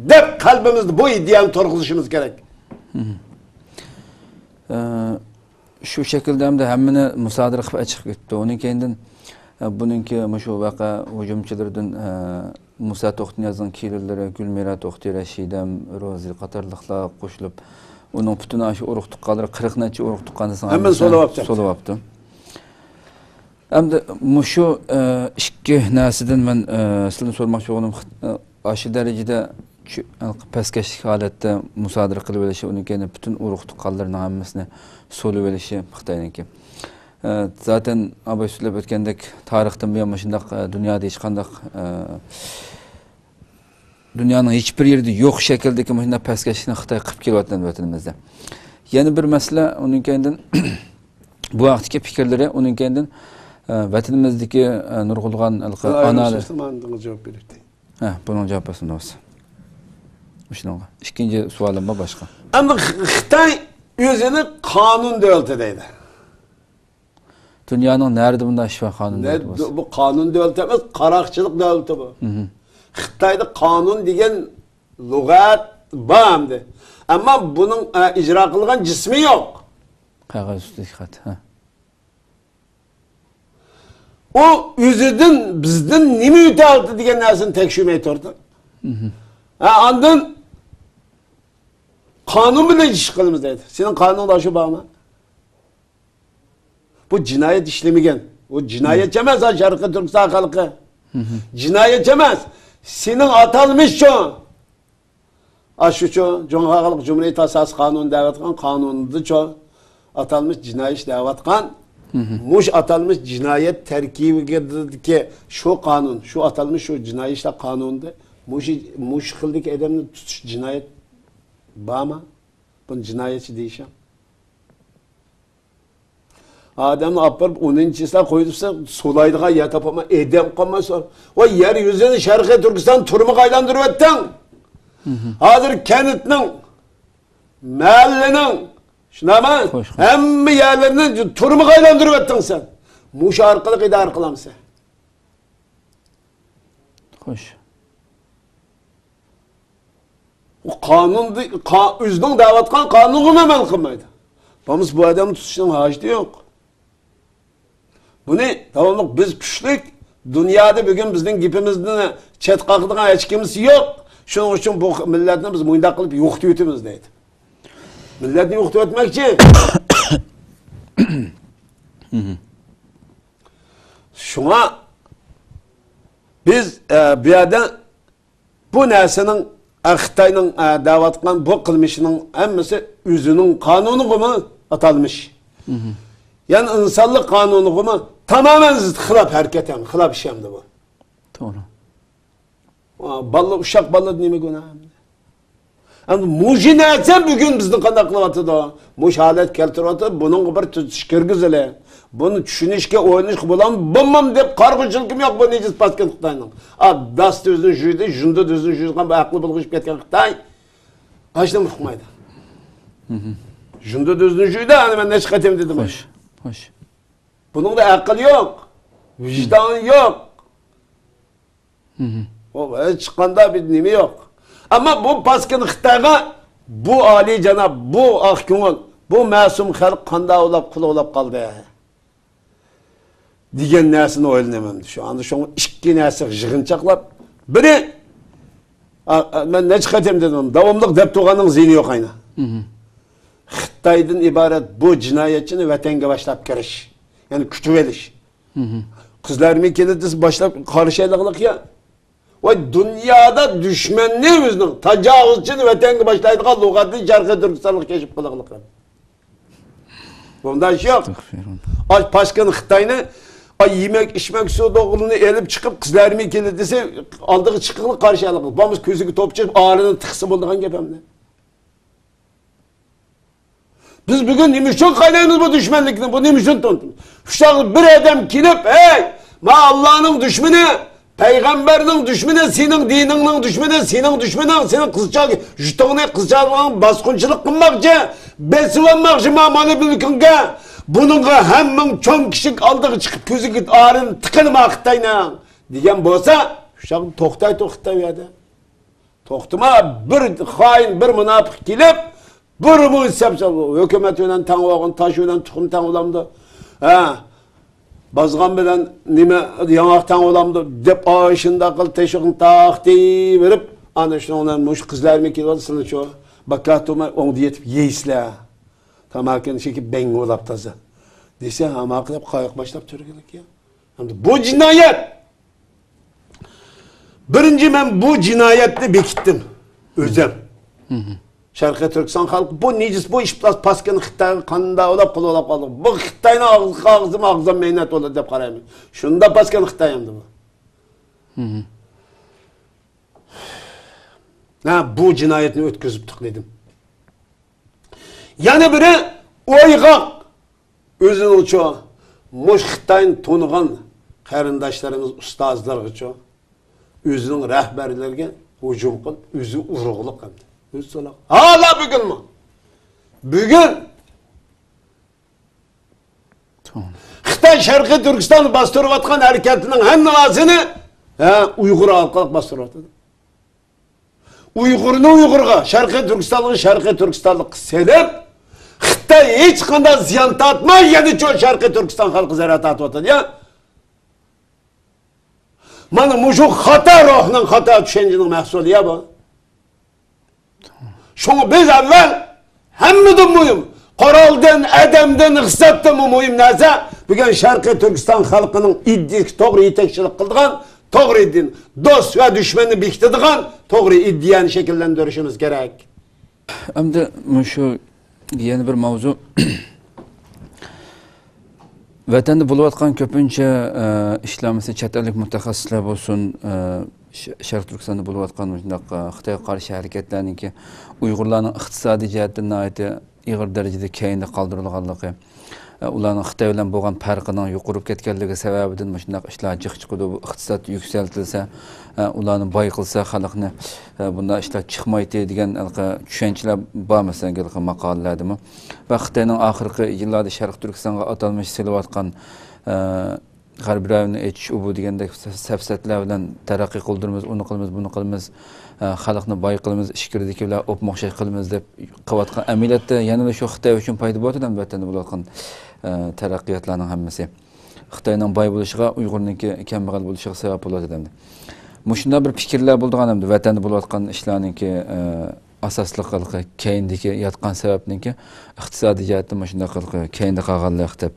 دەپ قەلبىمىزدە بۇ ئىدىيەنى تۇرغۇزۇشىمىز كېرەك. ئە، شۇ شەكىلدە ئەمدى ھەممىنى مۇسادىرە قىلىپ ئېچىقىپ كېتىپتۇ. ئۇنىڭ كەينىدىن، ئە، بۇنىڭكى مۇشۇ ۋەقە ھۇجۇمچىلىرىدىن، ئە، مۇسا توختىنىيازنىڭ كېلىنلىرى گۈلمىرا توختى، رەشىدەم، روزى قاتارلىقلار قوشۇلۇپ، ئۇنىڭ پۈتۈن ئاشۇ ئۇرۇق تۇغقانلىرى، قىرىق نەچچە ئۇرۇق تۇغقان دېسەڭ، ھەممىنى سولاۋاپتۇ. سولاۋاپتۇ. ئەمدى مۇشۇ، ئە، ئىككى نەرسىدىن مەن، ئە، سىلىدىن سورىماقچى بولغىنىم، ئە، ئاشۇ دەرىجىدە چۈ-، پەسكەشلىك ھالەتتە مۇسادىرە قىلىۋېلىشى، ئۇنىڭ كەينىدىن پۈتۈن ئۇرۇق-تۇغقانلىرىنىڭ ھەممىسىنى سولىۋېلىشى خىتاينىڭكى. ئە، زاتەن ئاباي سۆزلەپ ئۆتكەندەك، تارىختىن بۇيان مۇشۇنداق، ئە، دۇنيادا ھېچقانداق، ئە، دۇنيانىڭ ھېچ بىر يېرىدە يوق شەكىلدىكى مۇشۇنداق پەسكەشلىكنى خىتاي قىلىپ كېلىۋاتىدۇ ۋەتىنىمىزدە. يەنە بىر مەسىلە، ئۇنىڭ كەينىدىن بۇ ھەقتىكى پىكىرلىرى، ئۇنىڭ كەينىدىن، ئە، ۋەتىنىمىزدىكى، ئە، نۇرغۇنلىغان ھېلىقى ئايرىم ئانالار سۆزلىرىم ئاندىن جاۋاب بېرەتتى. ھە، بۇنىڭ جاۋاب بەرسۇن دوست. مۇشۇنىڭغا. ئىككىنچى سوئالىم بار باشقا. ئەمدى خ-، خىتاي ئۆزىنى قانۇن دۆلىتى دەيدۇ. دۇنيانىڭ نەرىدە بۇنداق ئىش بار، قانۇن دۆلىتى بولسا؟ بۇ قانۇن دۆلىتى ئەمەس، قاراقچىلىق دۆلىتى بۇ. مھم. خىتايدا قانۇن دېگەن لۇغەت بار ئەمدى. ئەمما بۇنىڭ، ئە، ئىجرا قىلغان جىسمى يوق. قەغەز ئۈستىدىكى خەت، ھە. ئۇ ئۆزىدىن، بىزدىن نېمە ئۆتەلدى دېگەن نەرسىنى تەكشۈرمەي تۇردى. مھم. ھە، ئاندىن قانۇن بىلەن ئىش قىلىمىز دەيدۇ. سېنىڭ قانۇنۇڭدا شۇ بارمۇ؟ بۇ جىنايەت ئىشلىمىگەن. ئۇ جىنايەتچى ئەمەس، ھە، شەرقىي تۈركىستان خەلقى. مھم. جىنايەتچى ئەمەس. سېنىڭ ئاتالمىشچۇ؟ ئاشۇچۇ، جۇڭخۇا خەلق جۇمھۇرىيىتى ئاساسىي قانۇنى دەۋاتقان قانۇنىدىچۇ، ئاتالمىش جىنايى ئىش دەۋاتقان، مھم. مۇش ئاتالمىش جىنايەت تەركىبىدىكى شۇ قانۇن، شۇ ئاتالمىش شۇ جىنايى ئىشلار قانۇنىدا مۇشۇ، مۇشۇ خىلدىكى ئادەمنى تۇتۇش جىنايەت بارمۇ؟ بۇنى جىنايەتچى دېيىشىڭ. ئادەمنى ئاپىرىپ، ئونىنچى چىسلا قويۇپ، سولايدىغان يەر تاپالماي، ئادەم قالماي سور-، ۋاي، يەر يۈزىنى شەرقىي تۈركىستان تۈرمىگە ئايلاندۇرۇۋەتتىڭ. مھم. ھازىر كەنتنىڭ، مەھەللىنىڭ، شۇنداقمۇ؟ خوش، خوش. ھەممە يەرلىرىنى تۈرمىگە ئايلاندۇرۇۋەتتىڭ سەن. مۇشۇ ئارقىلىق ئىدارە قىلامسەن. خوش. ئۇ قانۇندا، قا-، ئۆزىنىڭ دەۋاتقان قانۇنغىمۇ ئەمەل قىلمايدۇ. بولمىسا بۇ ئادەمنى تۇتۇشنىڭ ھاجىتى يوق. بۇنى داۋاملىق بىز كۈچلۈك، دۇنيادا بۈگۈن بىزنىڭ گېپىمىزنى چەت قاقىدىغان ھېچ كىمسى يوق. شۇنىڭ ئۈچۈن بۇ مىللەتنى بىز مۇنداق قىلىپ يوقىتىۋېتىمىز دەيدۇ. مىللەتنى يوقىتىۋەتمەكچى. شۇڭا بىز، ئە، بۇ يەردە بۇ نەرسىنىڭ، ئە، خىتاينىڭ، ئە، دەۋاتقان بۇ قىلمىشىنىڭ ھەممىسى ئۆزىنىڭ قانۇنىغىمۇ ئاتالمىش. مھم. يەنى ئىنسانلىق قانۇنىغىمۇ تامامەن زىت خىلاپ ھەرىكەت ھەم خىلاپ ئىش ئەمدى بۇ. توغرا. ئا، بالىلار، ئۇششاق بالىلار نېمە گۇناھ ئەمدى؟ ئەمدى مۇشۇ نەرسە بۈگۈن بىزنى قانداق قىلىۋاتىدۇ؟ مۇشۇ ھالەتكە كەلتۈرۈۋاتىدۇ. بۇنىڭغا بىر تۈزىتىش كىرگۈزىلى. بۇنى چۈشىنىشكە، ئويلىنىشقا بولامدۇ، بولمامدۇ دەپ قارىغۇچىلىقىم يوق بۇ نىجىس پاسكىنا خىتاينىڭ. ئا، داستى ئۆزىنى جۇيدى، جۇندىدا ئۆزىنى جۇيغان بۇ ئەقلى بۇلغىشىپ كەتكەن خىتاي ھېچنېمە ئۇقمايدۇ. مھم. جۇندىدا ئۆزىنى جۇيدى، ئانا مەن نەچچە قېتىم دېدىم. خوش، خوش. بۇنىڭدا ئەقىل يوق، ۋىجدان يوق. مھم. ئۇ ھېچقانداق بىر نېمە يوق. ئەمما بۇ پاسكىنا خىتايغا بۇ ئالىيجاناب، بۇ ئاق كۆڭۈل، بۇ مەسۇم خەلق قانداق ئولاپ، قۇل ئولاپ قالدى دېگەن نەرسىنى ئويلىنىمەن. شۇ ئاندا شۇڭا ئىككى نەرسە يىغىنچاقلاپ، بىرى، ئا، ئا، مەن نەچچە قېتىم دېدىم، داۋاملىق دەپ تۇرغاننىڭ زىيىنى يوق ئاينا. مھم. خىتايدىن ئىبارەت بۇ جىنايەتچىنى ۋەتەنگە باشلاپ كىرىش، يەنى كۈتۈۋېلىش. مھم. قىزلار ئەرمىگە كېلىدۇ دېسە باشلاپ قارشى ئېلىغلىق يا. ۋاي، دۇنيادا دۈشمەننى ئۆزىنىڭ تاجاۋۇزچىنى ۋەتەنگە باشلايدىغان لۇغەتنى شەرقىي تۈركىستانلىق كەشىپ قىلىغلىق. بۇنداق ئىش يوق. ئەستەغپىرۇللا. ئاي، پاسكىنا خىتاينى، ئاي، يېمەك، ئىچمەك، سۇ دوغىلىنى ئېلىپ چىقىپ، قىزلار ئەرمىگە كېلىدۇ دېسە، ئالدىغا چىقىغلىق قارشى ئېلىغلىق. بولمىسا كۆزىگە توپ چىقىپ، ئارىنى تىقسا بولىدىغان گەپ ئەمدى. بىز بۈگۈن نېمە ئۈچۈن قاينايمىز بۇ دۈشمەنلىكنى؟ بۇ نېمە ئۈچۈن تۇتۇندى؟ شۇ چاغدا بىر ئادەم كېلىپ، «ھەي، ما ئاللانىڭ دۈشمىنى، پەيغەمبەرنىڭ دۈشمىنى، سېنىڭ دىنىڭنىڭ دۈشمىنى، سېنىڭ دۈشمىنىڭ، سېنىڭ قىزچاق، يۇرتۇڭنى، قىزچاقلىرىڭنى باسقۇنچىلىق قىلماقچى، بېسىۋالماقچى، ما مانا مۈلكۈڭگە. بۇنىڭغا ھەممىڭ چوڭ كىشىك ئالدىغا چىقىپ، كۆزىگە ئارىنى تىقىنما خىتاينىڭ» دېگەن بولسا، شۇ چاغدا توختايتتى خىتاي ئۇ يەردە. توختىما، بىر خائىن، بىر مۇناپىق كېلىپ، بىر مۇ ھېساب سال-، ھۆكۈمەت بىلەن تەڭ بولغان، تاش بىلەن تۇخۇم تەڭ بولامدۇ؟ ھە، بازغان بىلەن نېمە، ياڭاق تەڭ بولامدۇ؟ دەپ، ئاشۇنداق قىل، تېشىغىنى تاقتى بېرىپ، ئانا شۇنىڭ بىلەن مۇشۇ قىزلار ئەرمىگە كېلىۋاتسىلەر شۇ، باكاتۇما ئوڭدا يېتىپ يەيسىلەر. تاماكىنى چېكىپ بەڭگە ئۇلاپ تازا. دېسە، ھاماقى دەپ قايىق باشلاپ تۈرگىلىك يا. ئەمدى بۇ جىنايەت. بىرىنچى، مەن بۇ جىنايەتنى بېكىتتىم. ئۆزەم. شەرقىي تۈركىستان خەلقى بۇ نىجىس، بۇ ئىپلاس پاسكىنا خىتايغا قانداق ئولاپ قول ئولاپ قالدى. بۇ خىتاينىڭ ئاغزىغا، ئاغزىما ئاغزىم مەينەت بولىدۇ دەپ قارايمەن. شۇنداق پاسكىنا خىتاي ئەمدى بۇ. ھە، بۇ جىنايەتنى ئۆتكۈزۈپتۇق دېدىم. يەنە بىرى ئويغاق، ئۆزىنىڭچۇ، مۇش خىتاينى تونۇغان قېرىنداشلىرىمىز ئۇستازلارغىچۇ، ئۆزىنىڭ رەھبەرلىرىگە ھۇجۇم قىلىپ، ئۆزى ئۇرغۇلۇق ئەمدى. ئۆزى سوراق. ھالا بۈگۈنمۇ؟ بۈگۈن خىتاي شەرقىي تۈركىستاندا باستۇرۇۋاتقان ھەرىكەتنىڭ ھەممىسىنى، ھە، ئۇيغۇر ئارقىلىق باستۇرۇۋاتىدۇ. ئۇيغۇرنى ئۇيغۇرغا، شەرقىي تۈركىستانلىقنى شەرقىي تۈركىستانلىققا سېلىپ، خىتاي ھېچقانداق زىيان تارتماي، يەنىچۇ شەرقىي تۈركىستان خەلقى زەرەر تارتىۋاتىدۇ يا. مانا مۇشۇ خاتا روھنىڭ، خاتا چۈشەنچىنىڭ مەھسۇلى يا بۇ. شۇڭا بىز ئەۋۋەل ھەممىدىن مۇھىم، قورالدىن، ئادەمدىن، ئىقتىسادتىنمۇ مۇھىم نەرسە، بۈگۈن شەرقىي تۈركىستان خەلقىنىڭ ئىدىيىسى توغرا يېتەكچىلىك قىلىدىغان، توغرا ئىدىيە، دوست ۋە دۈشمەننى بېكىتىدىغان توغرا ئىدىيەنى شەكىللەندۈرۈشىمىز كېرەك. ئەمدى مۇشۇ يەنە بىر ماۋزۇ. ۋەتەندە بولۇۋاتقان كۆپىنچە، ئە، ئىشلار، مەسىلەن، چەت ئەللىك مۇتەخەسسىسلەر بولسۇن، ئە، ش-، شەرقىي تۈركىستاندا بولۇۋاتقان مۇشۇنداق، ئە، خىتايغا قارشى ھەرىكەتلەرنىڭكى ئۇيغۇرلارنىڭ ئىقتىسادىي جەھەتتىن ناھايىتى ئېغىر دەرىجىدە كەينىدە قالدۇرۇلغانلىقى، ئە، ئۇلارنىڭ خىتاي بىلەن بولغان پەرقىنىڭ يۇقىرىپ كەتكەنلىكى سەۋەبىدىن مۇشۇنداق ئىشلار جىق چىقىدۇ، ئىقتىساد يۈكسەلتىلسە، ئە، ئۇلارنى باي قىلسا خەلقنى، ئە، بۇنداق ئىشلار چىقمايتتى دېگەن ھېلىقى چۈشەنچىلەر بار، مەسىلەن، ھېلىقى ماقالىلەردىمۇ. ۋە خىتاينىڭ ئاخىرقى يىللاردا شەرقىي تۈركىستانغا ئاتالمىش سېلىۋاتقان، ئە، غەربىي رايوننى ئېچىش، ئۇ بۇ دېگەندەك سە-، سەپسەتىلەر بىلەن تەرەققىي قىلدۇرىمىز، ئۇنى قىلىمىز، بۇنى قىلىمىز، ئە، خەلقنى باي قىلىمىز، ئىچكىرىدىكى بىلەن ئوپمۇ ئوخشاش قىلىمىز دەپ قىلىۋاتقان، ئەمەلىيەتتە يەنىلا شۇ خىتاي ئۈچۈن پايدا بولۇۋاتىدۇ ۋەتەندە بولۇۋاتقان، ئە، تەرەققىياتلارنىڭ ھەممىسى. خىتاينىڭ باي بولۇشىغا ئۇيغۇرنىڭكى كەمبەغەل بولۇشىغا سەۋەب بولۇۋاتىدۇ ئەمدى. مۇشۇنداق بىر پىكىرلەر بولىدىغان ئەمدى، ۋەتەندە بولۇۋاتقان ئىشلارنىڭكى، ئە، ئاساسلىق ھېلىقى كەينىدىكى ياتقان سەۋەبنىڭكى ئىقتىسادىي جەھەتتىن مۇشۇنداق ھېلىقى كەينىدە قالغانلىق دەپ.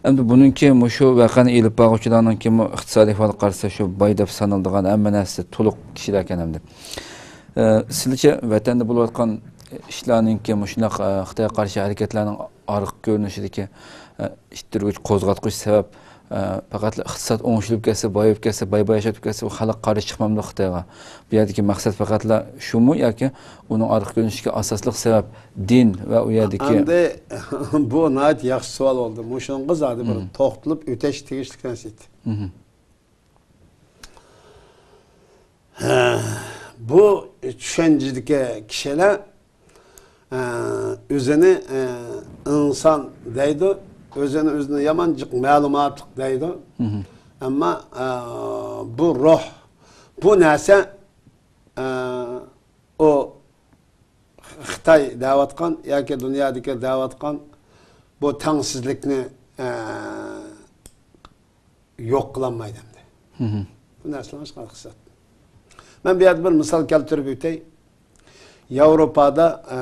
ئەمدى بۇنىڭكى مۇشۇ ۋەقەنى ئېلىپ بارغۇچىلارنىڭكىمۇ ئىقتىسادىي ئەھۋالغا قارىسا شۇ باي دەپ سانىلىدىغان ھەممە نەرسىسى تولۇق كىشىلەركەن ئەمدى. ئە، سىلىچە ۋەتەندە بولۇۋاتقان ئىشلارنىڭكى مۇشۇنداق، ئە، خىتايغا قارشى ھەرىكەتلەرنىڭ ئارقا كۆرۈنۈشىدىكى، ئە، ئىتتىرگۈچ، قوزغاتقۇچ سەۋەب، ئە، پەقەتلا ئىقتىساد ئوڭشىلىپ كەتسە، بايىيىپ كەتسە، باي باي ياشاپ كەتسە، بۇ خەلق قارشى چىقمامدۇ خىتايغا؟ بۇ يەردىكى مەقسەت پەقەتلا شۇمۇ ياكى ئۇنىڭ ئارقا كۆرۈنۈشىدىكى ئاساسلىق سەۋەب دىن ۋە ئۇ يەردىكى ئەمدى بۇ ناھايىتى ياخشى سوئال بولدى. مۇشۇنىڭغا زادى بىر مم. توختىلىپ ئۆتۈش تېگىشلىك نەرسە ئىدى. مم. ھە، بۇ چۈشەنچىدىكى كىشىلەر، ئە، ئۆزىنى، ئە، ئىنسان دەيدۇ، ئۆزىنى، ئۆزىنى يامان جىق مەلۇماتلىق دەيدۇ. مم. ئەمما، ئە، بۇ روھ، بۇ نەرسە، ئە، ئۇ خىتاي دەۋاتقان ياكى دۇنيادىكى دەۋاتقان بۇ تەڭسىزلىكنى، ئە، يوق قىلالمايدۇ ئەمدى. مم. بۇ نەرسىلەر ھېچقانداق ئىقتىساد. مەن بۇ يەردە بىر مىسال كەلتۈرۈپ ئۆتەي. ياۋروپادا، ئە،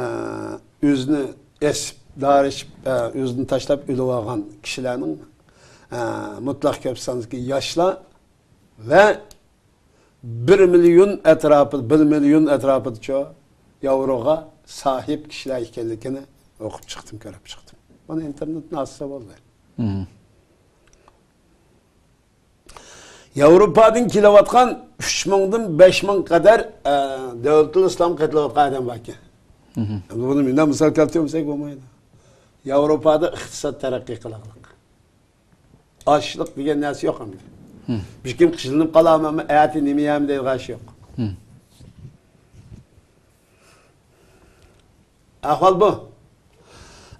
ئۆزىنى ئېسىپ، دارىشىپ، ئە، ئۆزىنى تاشلاپ ئۆلۈۋالغان كىشىلەرنىڭ، ئە، مۇتلەق كۆپ ساندىكى ياشلار ۋە بىر مىليون ئەتراپىدا، بىر مىليون ئەتراپىدىچۇ ياۋروغا ساھىب كىشىلەر ئىكەنلىكىنى ئوقۇپ چىقتىم، كۆرۈپ چىقتىم. مانا ئىنتېرنېتنى ئاچسا بولدى. مم. ياۋروپادىن كېلىۋاتقان ئۈچ مىڭدىن بەش مىڭ قەدەر، ئە، دەۋلىتۇل ئىسلامغا قېتىلىۋاتقان ئادەم باركەن. مم. ئەمدى بۇنى مۇنداق مىسال كەلتۈرمىسەك بولمايدۇ. ياۋروپادا ئىقتىساد تەرەققىي قىلغانلىق. ئاچلىق دېگەن نەرسە يوق ئەمدى. مم. بۈگۈن قىينىلىپ قالامەنمۇ، ئەتە نېمە يەيمەن دەيدىغان ئىش يوق. مم. ئەھۋال بۇ.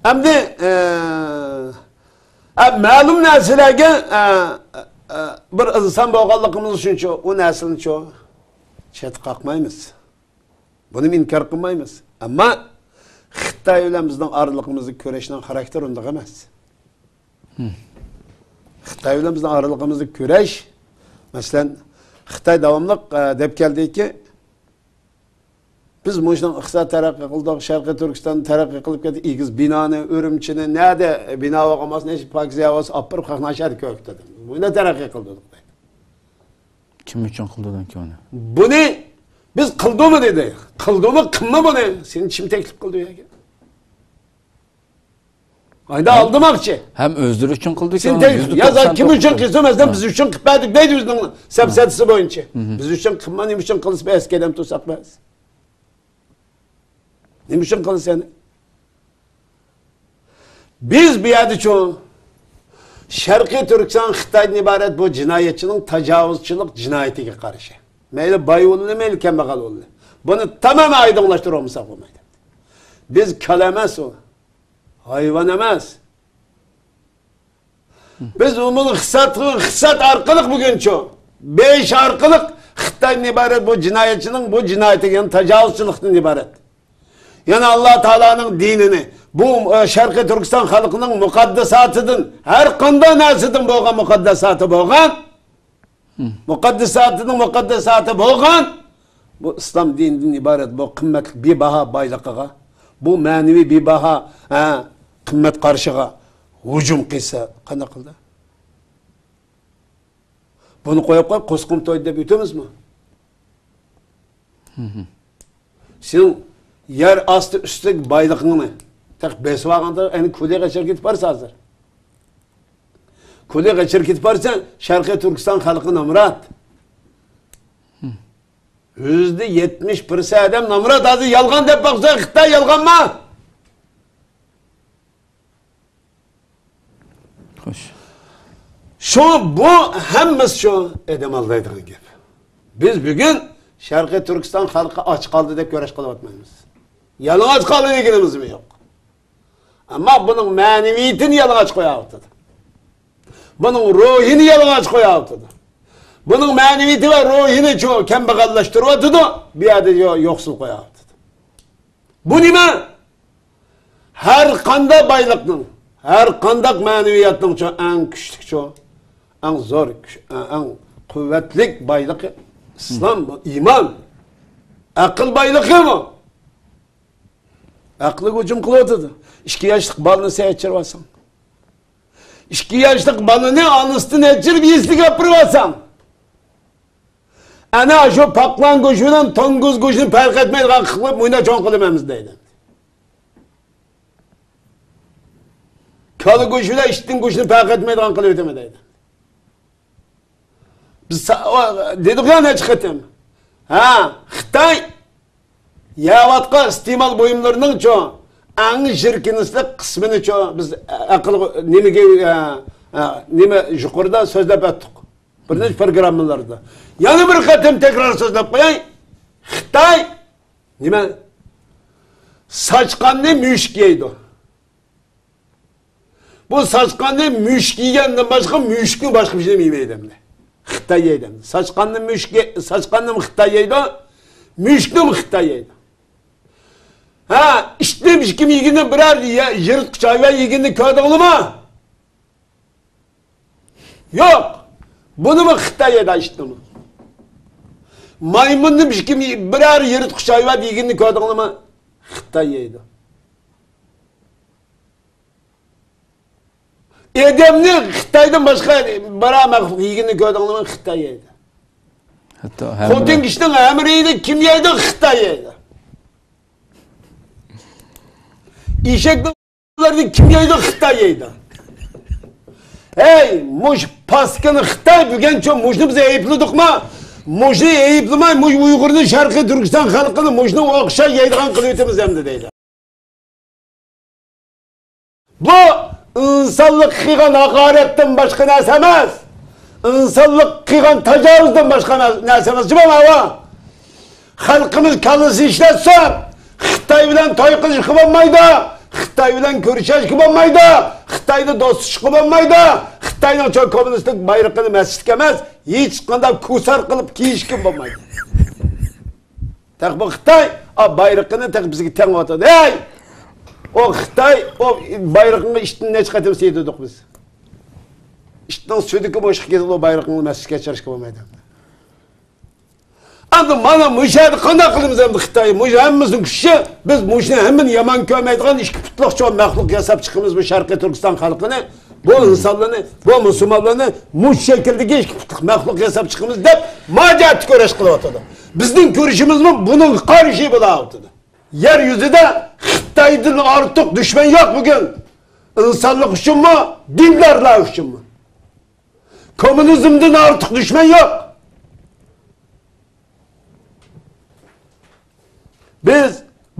ئەمدى، ئە، ئە، مەلۇم نەرسىلەرگە، ئە، ئە، بىر ئىنسان بولغانلىقىمىز ئۈچۈنچۇ، ئۇ نەرسىنىچۇ چەتكە قاقمايمىز. بۇنى ئىنكار قىلمايمىز. ئەمما خىتاي بىلەن بىزنىڭ ئارىلىقىمىزدىكى كۈرەشنىڭ خاراكتېرى ئۇنداق ئەمەس. مم. خىتاي بىلەن بىزنىڭ ئارىلىقىمىزدىكى كۈرەش، مەسىلەن، خىتاي داۋاملىق، ئە، دەپ كەلدىكى، بىز مۇشۇنىڭ ئىقتىساد تەرەققىي قىلدۇق، شەرقىي تۈركىستان تەرەققىي قىلىپ كەتتى، ئېگىز بىنانى، ئۈرۈمچىنى، نەدە بىنا بولغان بولسا، نەچچە پاكىز يەر بولسا، ئاپىرىپ خەقنى ئاشۇ يەردە كۆركۈتىدۇ. بۇنى تەرەققىي قىلدۇردۇق دەيدۇ. كىم ئۈچۈن قىلدۇردۇڭكى ئۇنى؟ بۇنى بىز قىلدىمۇ دېدى. قىلدىمۇ، قىلما بۇنى. سېنى كىم تەكلىپ قىلدى بۇ يەرگە؟ ئايدا ئالدىماقچى. ھەم ئۆزلىرى ئۈچۈن قىلدى، سېنى تەكلىپ. يا، كىم ئۈچۈن قىلسا، مەسىلەن، بىز ئۈچۈن قىلىپ بەردۇق دەيدۇ ئۆزىنىڭ سەپسەتىسى بويىچە. بىز ئۈچۈن قىلما، نېمە ئۈچۈن قىلسا، بەس كەلەم تۇرساق بەس. نېمە ئۈچۈن قىلىسەن؟ بىز بۇ يەردىچۇ، شەرقىي تۈركىستان خىتايدىن ئىبارەت بۇ جىنايەتچىنىڭ تاجاۋۇزچىلىق جىنايىتىگە قارشى. مەيلى باي بولۇن، مەيلى كەمبەغەل بولۇن. بۇنى تامامەن ئايدىڭلاشتۇرۇۋالمىساق بولمايدۇ. بىز كالا ئەمەس ئۇ. ھايۋان ئەمەس. بىز ئومۇمىي ئىقتىساد، ئىقتىساد ئارقىلىق بۈگۈنچۇ، بېيىش ئارقىلىق خىتايدىن ئىبارەت بۇ جىنايەتچىنىڭ بۇ جىنايىتى، يەنى تاجاۋۇزچىلىقتىن ئىبارەت. يەنى ئاللا تائالانىڭ دىنىنى، بۇ، ئە، شەرقىي تۈركىستان خەلقىنىڭ مۇقەدداساتىدىن، ھەر قانداق نەرسىدىن بولغان، مۇقەدداساتى بولغان، مۇقەدداساتىنىڭ مۇقەدداساتى بولغان بۇ ئىسلام دىنىدىن ئىبارەت بۇ قىممەتلىك بىباھا بايلىقىغا، بۇ مەنىۋى بىباھا، ھە، قىممەت قارىشىغا ھۇجۇم قىلسا قانداق قىلدى؟ بۇنى قويۇپ قويۇپ، قوسقۇم تويدى دەپ ئۆتىمىزمۇ؟ سېنىڭ يەر ئاستى ئۈستىدىكى بايلىقىڭنى تېخى بېسىپ ئالغاندا، ئەنە كۇلى غەچىرى كېتىپ بارسا ھازىر. كۇلى غەچىرى كېتىپ بارسا، شەرقىي تۈركىستان خەلقى نامرات. يۈزدە يەتمىش پىرسەنت ئادەم نامرات. ھازىر يالغان دەپ باقسا، خىتاي يالغانما؟ خوش. شۇ، بۇ ھەممىسى شۇ ئادەم ئالدايدىغان گەپ. بىز بۈگۈن شەرقىي تۈركىستان خەلقى ئاچ قالدى دەپ كۈرەش قىلىۋاتمايمىز. يالىڭاچ قالدى دېگىنىمىزمۇ يوق. ئەمما بۇنىڭ مەنىۋىيىتىنى يالىڭاچ قويۇۋاتىدۇ. بۇنىڭ روھىنى يالىڭاچ قويۇۋاتىدۇ. بۇنىڭ مەنىۋىيىتى ۋە روھىنى شۇ كەمبەغەللەشتۈرۈۋاتىدۇ. بۇ يەردە يو-، يوقسۇل قويۇۋاتىدۇ. بۇ نېمە؟ ھەر قانداق بايلىقنىڭ، ھەر قانداق مەنىۋىيەتنىڭچۇ ئەڭ كۈچلۈكچۇ، ئەڭ زور كۈچ، ئەڭ قۇۋۋەتلىك بايلىقى ئىسلام، بۇ ئىمان. ئەقىل بايلىقى بۇ. ئەقلىگە ھۇجۇم قىلىۋاتىدۇ. ئىككى ياشلىق بالىنى سەن ئەچىرىۋالساڭ. ئىككى ياشلىق بالىنى ئانىسىدىن ئەچىرىپ يېسىلىگە ئاپىرىۋالساڭ. ئەنە شۇ پاقلان گۆشى بىلەن توڭگۇز گۆشىنى پەرق ئەتمەيدىغان قىلىپ مۇنداق چوڭ قىلىمەن دەيدۇ. كالا گۆشى بىلەن ئىتنىڭ گۆشىنى پەرق ئەتمەيدىغان قىلىۋېتىمەن دەيدۇ. بىز سا-، ئو، دېدۇق يا نەچچە قېتىم. ھە، خىتاي يەۋاتقان ئىستېمال بۇيۇملىرىنىڭچۇ ئەڭ ژىركىنىشلىق قىسمىنىچۇ بىز ئەقىل نېمىگە، ئە، ئە، نېمە يۇقىرىدا سۆزلەپ ئۆتتۇق. بىر نەچچە پروگراممىلاردا. يەنە بىر قېتىم تەكرار سۆزلەپ قوياي. خىتاي نېمە؟ ساچقاننى مۈشۈك يەيدۇ. بۇ ساچقاننى مۈشۈك يېگەندىن باشقا، مۈشۈكنى باشقا بىر شەينى يېمەيدۇ ئەمدى. خىتاي يەيدۇ ئەمدى. ساچقاننى مۈشۈك يە-، ساچقاننىمۇ خىتاي يەيدۇ، مۈشۈكنىمۇ خىتاي يەيدۇ. ھە، ئىتنى ھېچكىم يېگىنى بىرەر يە-، يىرتقۇچ ھايۋان يېگىنىنى كۆردۈڭلارمۇ؟ يوق. بۇنىمۇ خىتاي يەيدۇ، ئىتنىمۇ. مايمۇننى ھېچكىم يە-، بىرەر يىرتقۇچ ھايۋان يېگىنىنى كۆردۈڭلارمۇ؟ خىتاي يەيدۇ. ئادەمنى خىتايدىن باشقا بىرەر مەخلۇق يېگىنىنى كۆردۈڭلارمۇ؟ خىتاي يەيدۇ. ھەتتا ھەممە خوتۇن كىشىنىڭ ھەمرىيىنى كىم يەيدۇ؟ خىتاي يەيدۇ. ئېشەكنىڭ كىم يەيدۇ؟ خىتاي يەيدۇ. ھەي، مۇشۇ پاسكىنا خىتاي بۈگۈنچۇ مۇشۇنى بىز ئەيىبلىدۇقما؟ مۇشۇنى ئەيىبلىمەي، مۇشۇ ئۇيغۇرنى، شەرقىي تۈركىستان خەلقىنى مۇشۇنىڭغا ئوخشاش يەيدىغان قىلىۋېتىمىز ئەمدى دەيدۇ. بۇ ئىنسانلىققا قىلغان ھاقارەتتىن باشقا نەرسە ئەمەس. ئىنسانلىققا قىلغان تاجاۋۇزدىن باشقا نەرسە ئەمەس. جۇمۇ ئاۋا. خەلقىمىز كاللىسى ئىشلەتسۇن. خىتاي بىلەن توي قىلىشقا بولمايدۇ. خىتاي بىلەن كۆرۈشۈشكە بولمايدۇ. خىتاينى دوست تۇتۇشقا بولمايدۇ. خىتاينىڭ چوڭ كوممۇنىستىك بايرىقىنى مەسچىتكە ئەمەس، ھېچقانداق كۇسار قىلىپ كىيىشكە بولمايدۇ. تېخى بۇ خىتاي، ئا، بايرىقىنى تېخى بىزگە تېڭىۋاتىدۇ. ھەي! ئۇ خىتاي، ئۇ بايرىقىڭغا ئىتنى نەچچە قېتىم سىيدۇردۇق بىز. ئىتنىڭ سۈيدۈكى مۇشۇ كېسىلى بايرىقىڭنى مەسچىتكە ئەچىرىشكە بولمايدۇ. ئەمدى مانا مۇشۇ يەردە قانداق قىلىمىز ئەمدى خىتاي؟ مۇشۇ ھەممىمىزنىڭ كۈچى، بىز مۇشۇنى ھەممىنى يامان كۆرمەيدىغان ئىككى پۇتلۇق چوڭ مەخلۇق ياساپ چىقىمىز بۇ شەرقىي تۈركىستان خەلقىنى. بۇ ئىنسانلارنى، بۇ مۇسۇلمانلارنى مۇشۇ شەكىلدىكى ئىككى پۇتلۇق مەخلۇق ھېساب چىقىمىز دەپ، ما جەھەتتە كۈرەش قىلىۋاتىدۇ. بىزنىڭ كۈرىشىمىزمۇ بۇنىڭغا قارشى بولاۋاتىدۇ. يەر يۈزىدە خىتايدىن ئارتۇق دۈشمەن يوق بۈگۈن. ئىنسانلىق ئۈچۈنمۇ، دىندارلار ئۈچۈنمۇ. كوممۇنىزمدىن ئارتۇق دۈشمەن يوق. بىز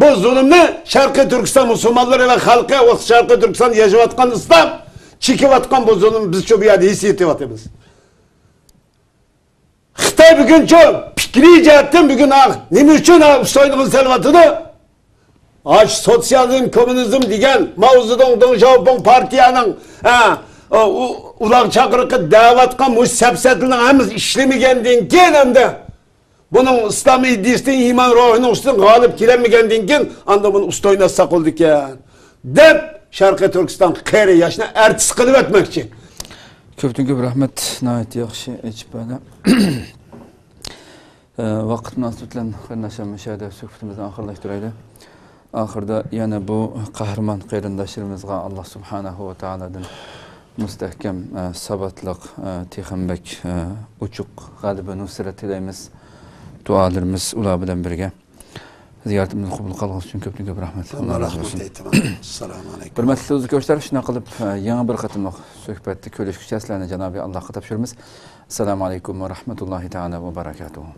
بۇ زۇلۇمنى شەرقىي تۈركىستان مۇسۇلمانلىرى ۋە خەلقى، شەرقىي تۈركىستاندا ياشاۋاتقان ئىسلام، چېكىۋاتقان بۇ زۇلۇمنى بىزچۇ بۇ يەردە ھېس ئېتىۋاتىمىز. خىتاي بۈگۈنچۇ پىكرىي جەھەتتىن بۈگۈن ھا، نېمە ئۈچۈن ھا، ئۈستاينىغا سېلىۋاتىدۇ؟ ھاش سوتسىيالىزم، كوممۇنىزم دېگەن ماۋزېدۇڭ، دېڭ شياۋپىڭ پارتىيەنىڭ، ھە، ئۇ، ئۇ، ئۇلاغ چاقىرىقى دەۋاتقان مۇشۇ سەپسەتىلەرنىڭ ھەممىسى ئىشلىمىگەندىن كېيىن ھەمدە بۇنىڭ ئىسلام ئىدىيىسىدىن، ئىمان روھىنىڭ ئۈستىدىن غالىب كېلەلمىگەندىن كېيىن، ئاندىن بۇنى ئۇستاينى ئاتساق بولىدىكەن، دەپ شەرقىي تۈركىستان قېرى ياشنى ئارتىس قىلىۋەتمەكچى. كۆپتىن كۆپ رەھمەت، ناھايىتى ياخشى ئېچىپ بەردى. ئە، ۋاقىت مۇناسىۋىتى بىلەن قېرىنداشلار، مۇشۇ يەردە سۆھبىتىمىزنى ئاخىرلاشتۇرايلى. ئاخىردا يەنە بۇ قەھرىمان قېرىنداشلىرىمىزغا ئاللا سۇبھانەھۇ ۋە تائالادىن مۇستەھكەم، ئە، ساباتلىق، ئە، تېخىمۇ بەك، ئە، ئوچۇق غەلىبە نۇسرەت تىلەيمىز. دۇئالىرىمىز ئۇلار بىلەن بىرگە. زىيارىتىمىزنى قوبۇل قىلغىنىڭىز ئۈچۈن كۆپتىن كۆپ رەھمەت. ئاللا رازى بولسۇن. ئەيتىمەن. ئەسسالامۇ ئەلەيكۇم. ھۆرمەتلىك تېلېۋىزور كۆرۈشلەر، شۇنداق قىلىپ، ئە، يېڭى بىر قېتىملىق سۆھبەتتە كۆرۈشكۈچە سىلەرنى جانابى ئاللاغا تاپشۇرىمىز. ئەسسالامۇ ئەلەيكۇم ۋە رەھمەتۇللاھى تائالا ۋە بەرەكاتۇھۇ.